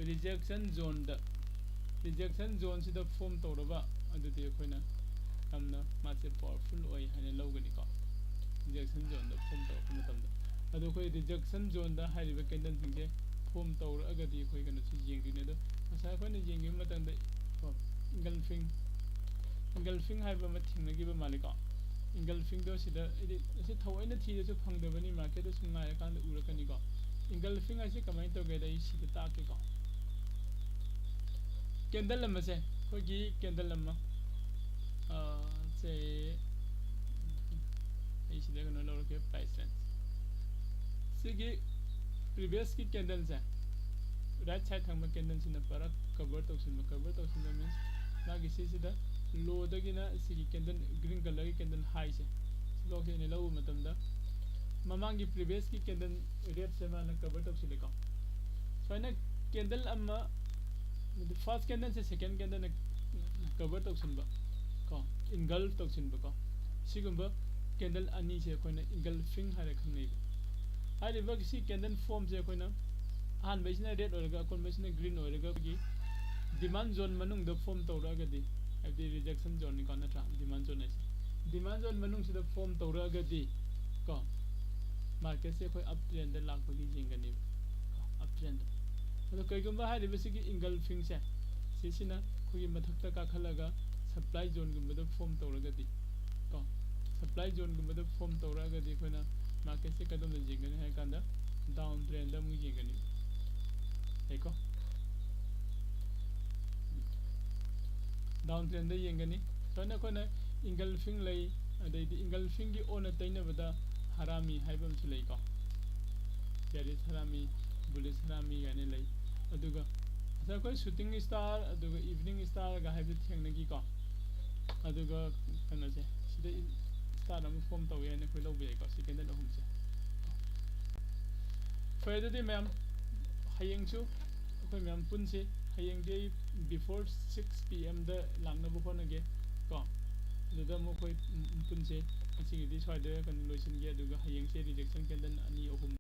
ꯔꯤꯖꯦꯛꯁꯟ ꯖꯣꯟꯗ, ꯔꯤꯖꯦꯛꯁꯟ ꯖꯣꯟꯁꯤꯗ ꯐꯣꯝ ꯇꯧꯔꯕ ꯑꯗꯨꯗꯤ ꯑꯩꯈꯣꯏꯅ ꯌꯥꯝꯅ ꯃꯥꯁꯦ ꯄꯥꯋꯔꯐꯨꯜ ꯑꯣꯏ ꯍꯥꯏꯅ ꯂꯧꯒꯅꯤꯀꯣ, ꯔꯤꯖꯦꯛꯁꯟ ꯖꯣꯟꯗ ꯐꯣꯝ ꯇꯧꯔꯛꯄ ꯃꯇꯝꯗ꯫ ꯑꯗꯣ ꯑꯩꯈꯣꯏ ꯔꯤꯖꯦꯛꯁꯟ ꯖꯣꯟꯗ ꯍꯥꯏꯔꯤꯕ ꯀꯦꯟꯗꯜꯁꯤꯡꯁꯦ ꯐꯣꯝ ꯇꯧꯔꯛꯑꯒꯗꯤ ꯑꯩꯈꯣꯏ ꯀꯩꯅꯣꯁꯤ ꯌꯦꯡꯗꯣꯏꯅꯦ꯫ ꯑꯗꯣ ꯉꯁꯥꯏ ꯑꯩꯈꯣꯏꯅ ꯌꯦꯡꯈꯤꯕ ꯃꯇꯝꯗ ꯀꯣ, ꯏꯟꯒꯜꯐꯤꯡ, ꯏꯟꯒꯜꯐꯤꯡ ꯍꯥꯏꯕ ꯑꯃ ꯊꯦꯡꯅꯈꯤꯕ ꯃꯥꯜꯂꯦꯀꯣ꯫ ꯏꯟꯒꯜꯐꯤꯡꯗꯣ ꯁꯤꯗ ꯍꯥꯏꯗꯤ ꯑꯁꯤ ꯊꯑꯣꯏꯅ ꯊꯤꯔꯁꯨ ꯐꯪꯗꯕꯅꯤ, ꯃꯥꯔꯀꯦꯠꯇ ꯁꯨꯝ ꯉꯥꯏꯔꯀꯥꯟꯗ ꯎꯔꯛꯀꯅꯤꯀꯣ꯫ ꯏꯟꯒꯜꯐꯤꯡ ꯍꯥꯏꯁꯦ ꯀꯃꯥꯏꯅ ꯇꯧꯒꯦꯗ ꯑꯩ ꯁꯤꯗ ꯇꯥꯛꯀꯦꯀꯣ꯫ ꯀꯦꯟꯗꯜ ꯑꯃꯁꯦ, ꯑꯩꯈꯣꯏꯒꯤ ꯀꯦꯟꯗꯜ ꯑꯃ, ꯑ, ꯁꯦ, ꯑꯩ ꯁꯤꯗ ꯀꯩꯅꯣ ꯂꯧꯔꯛꯀꯦ, ꯄ꯭ꯔꯥꯏꯁ ꯔꯦꯟꯖ꯫ ꯁꯤꯒꯤ ꯄ꯭ꯔꯤꯚꯤꯌꯁꯀꯤ ꯀꯦꯟꯗꯜꯁꯦ, ꯔꯥꯏꯠ ꯁꯥꯏꯗ ꯊꯪꯕ ꯀꯦꯟꯗꯜꯁꯤꯅ ꯄꯨꯔꯥ ꯀꯚꯔ ꯇꯧꯁꯤꯟꯕ꯫ ꯀꯚꯔ ꯇꯧꯁꯤꯟꯕ ꯃꯤꯟꯁ ꯃꯥꯒꯤ ꯁꯤꯁꯤꯗ ꯂꯣꯗꯒꯤꯅ ꯁꯤꯒꯤ ꯀꯦꯟꯗꯜ, ꯒ꯭ꯔꯤꯟ ꯀꯂꯔꯒꯤ ꯀꯦꯟꯗꯜ ꯍꯥꯏꯁꯦ, ꯁꯤꯐꯥꯎꯁꯦ ꯑꯩꯅ ꯂꯧꯕ ꯃꯇꯝꯗ ꯃꯃꯥꯡꯒꯤ ꯄ꯭ꯔꯤꯚꯤꯌꯁꯀꯤ ꯀꯦꯟꯗꯜ ꯔꯦꯠꯁꯦ ꯃꯥꯅ ꯀꯚꯔ ꯇꯧꯁꯤꯜꯂꯦꯀꯣ꯫ ꯁꯨꯃꯥꯏꯅ ꯀꯦꯟꯗꯜ ꯑꯃ, ꯐꯥꯔꯁ ꯀꯦꯟꯗꯜꯁꯦ ꯁꯦꯀꯦꯟ ꯀꯦꯟꯗꯜꯅ ꯀꯚꯔ ꯇꯧꯁꯤꯟꯕ ꯀꯣ, ꯏꯟꯒꯜꯐ ꯇꯧꯁꯤꯟꯕ ꯀꯣ, ꯁꯤꯒꯨꯝꯕ ꯀꯦꯟꯗꯜ ꯑꯅꯤꯁꯦ ꯑꯩꯈꯣꯏꯅ ꯏꯟꯒꯜꯐꯤꯡ ꯍꯥꯏꯔ ꯈꯪꯅꯩꯕ꯫ ꯍꯥꯏꯔꯤꯕ ꯁꯤ ꯀꯦꯟꯗꯜ ꯐꯣꯝꯁꯦ ꯑꯩꯈꯣꯏꯅ ꯑꯍꯥꯟꯕꯩꯁꯤꯅ ꯔꯦꯠ ꯑꯣꯏꯔꯒ ꯑꯀꯣꯟꯕꯩꯁꯤꯅ ꯒ꯭ꯔꯤꯟ ꯑꯣꯏꯔꯒ ꯑꯩꯈꯣꯏꯒꯤ ꯗꯤꯃꯥꯟ ꯖꯣꯟ ꯃꯅꯨꯡꯗ ꯐꯣꯝ ꯇꯧꯔꯛꯑꯒꯗꯤ, ꯍꯥꯏꯕꯗꯤ ꯔꯤꯖꯦꯛꯁꯟ ꯖꯣꯟꯅꯤꯀꯣ, ꯅꯠꯇ꯭ꯔꯥ? ꯗꯤꯃꯥꯟ ꯖꯣꯟ ꯍꯥꯏꯁꯦ ꯗꯤꯃꯥꯟ ꯖꯣꯟ ꯃꯅꯨꯡꯁꯤꯗ ꯐꯣꯝ ꯇꯧꯔꯛꯑꯒꯗꯤ ꯀꯣ, ꯃꯥꯔꯀꯦꯠꯁꯦ ꯑꯩꯈꯣꯏ ꯑꯞ ꯇ꯭ꯔꯦꯟꯗ ꯂꯥꯛꯄꯒꯤ ꯌꯦꯡꯒꯅꯦꯕ, ꯑꯞ ꯇ꯭ꯔꯦꯟꯗ꯫ ꯑꯗꯣ ꯀꯩꯒꯨꯝꯕ ꯍꯥꯏꯔꯤꯕꯁꯤꯒꯤ ꯏꯟꯒꯜꯐꯤꯡꯁꯦ, ꯁꯤꯁꯤꯅ ꯑꯩꯈꯣꯏꯒꯤ ꯃꯊꯛꯇ ꯀꯥꯈꯠꯂꯒ ꯁꯄ꯭ꯂꯥꯏ ꯖꯣꯟꯒꯨꯝꯕꯗ ꯐꯣꯝ ꯇꯧꯔꯒꯗꯤ ꯀꯣ, ꯁꯄ꯭ꯂꯥꯏ ꯖꯣꯟꯒꯨꯝꯕꯗ ꯐꯣꯝ ꯇꯧꯔꯛꯑꯒꯗꯤ ꯑꯩꯈꯣꯏꯅ ꯃꯥꯔꯀꯦꯠꯁꯦ ꯀꯗꯣꯝꯗ ꯌꯦꯡꯒꯅꯤ ꯍꯥꯏ ꯀꯥꯟꯗ ꯗꯥꯎꯟ ꯇ꯭ꯔꯦꯟꯗ ꯑꯃꯨꯛ ꯌꯦꯡꯒꯅꯤ꯫ ꯌꯥꯏꯀꯣ? ꯗꯥꯎꯟ ꯇ꯭ꯔꯦꯟꯗ ꯌꯦꯡꯒꯅꯤ꯫ ꯁꯨꯃꯥꯏꯅ ꯑꯩꯈꯣꯏꯅ ꯏꯟꯒꯜꯐꯤꯡ ꯂꯩ, ꯑꯗꯩꯗꯤ ꯏꯟꯒꯜꯐꯤꯡꯒꯤ ꯑꯣꯟꯅ ꯇꯩꯅꯕꯗ ꯍꯔꯥꯃꯤ ꯍꯥꯏꯕ ꯑꯃꯁꯨ ꯂꯩꯀꯣ꯫ ꯕꯤꯌꯥꯔꯤꯁ ꯍꯔꯥꯃꯤ, ꯕꯨꯂꯤꯁ ꯍꯔꯥꯃꯤ ꯀꯥꯏꯅ ꯂꯩ꯫ ꯑꯗꯨꯒ ꯉꯁꯥꯏ ꯑꯩꯈꯣꯏ ꯁꯨꯇꯤꯡ ꯁ꯭ꯇꯥꯔ ꯑꯗꯨꯒ ꯏꯚꯤꯅꯤꯡ ꯁ꯭ꯇꯥꯔꯒ ꯍꯥꯏꯕꯗꯨ ꯊꯦꯡꯅꯈꯤꯀꯣ꯫ ꯑꯗꯨꯒ ꯀꯩꯅꯣꯁꯦ, ꯁꯤꯗ ꯁ꯭ꯇꯥꯔ ꯑꯃ ꯐꯣꯝ ꯇꯧꯋꯦ ꯍꯥꯏꯅ ꯑꯩꯈꯣꯏ ꯂꯧꯕ ꯌꯥꯏꯀꯣ, ꯁꯤ ꯀꯦꯟꯗꯜ ꯑꯍꯨꯝꯁꯦ꯫ ꯐꯔꯦ, ꯑꯗꯨꯗꯤ ꯃꯌꯥꯝ, ꯍꯌꯦꯡꯁꯨ ꯑꯩꯈꯣꯏ ꯃꯌꯥꯝ ꯄꯨꯟꯁꯤ꯫ ꯍꯌꯦꯡꯗꯤ ꯑꯩ before six P M ꯗ ꯂꯥꯛꯅꯕ ꯍꯣꯠꯅꯒꯦ ꯀꯣ꯫ ꯑꯗꯨꯗ ꯑꯃꯨꯛ ꯑꯩꯈꯣꯏ ꯄꯨꯟꯁꯤ꯫ ꯉꯁꯤꯒꯤꯗꯤ ꯁ꯭ꯋꯥꯏꯗ ꯀꯩꯅꯣ ꯂꯣꯏꯁꯤꯟꯒꯦ, ꯑꯗꯨꯒ ꯍꯌꯦꯡꯁꯦ rejection candle ꯑꯅꯤ ꯑꯍꯨꯝ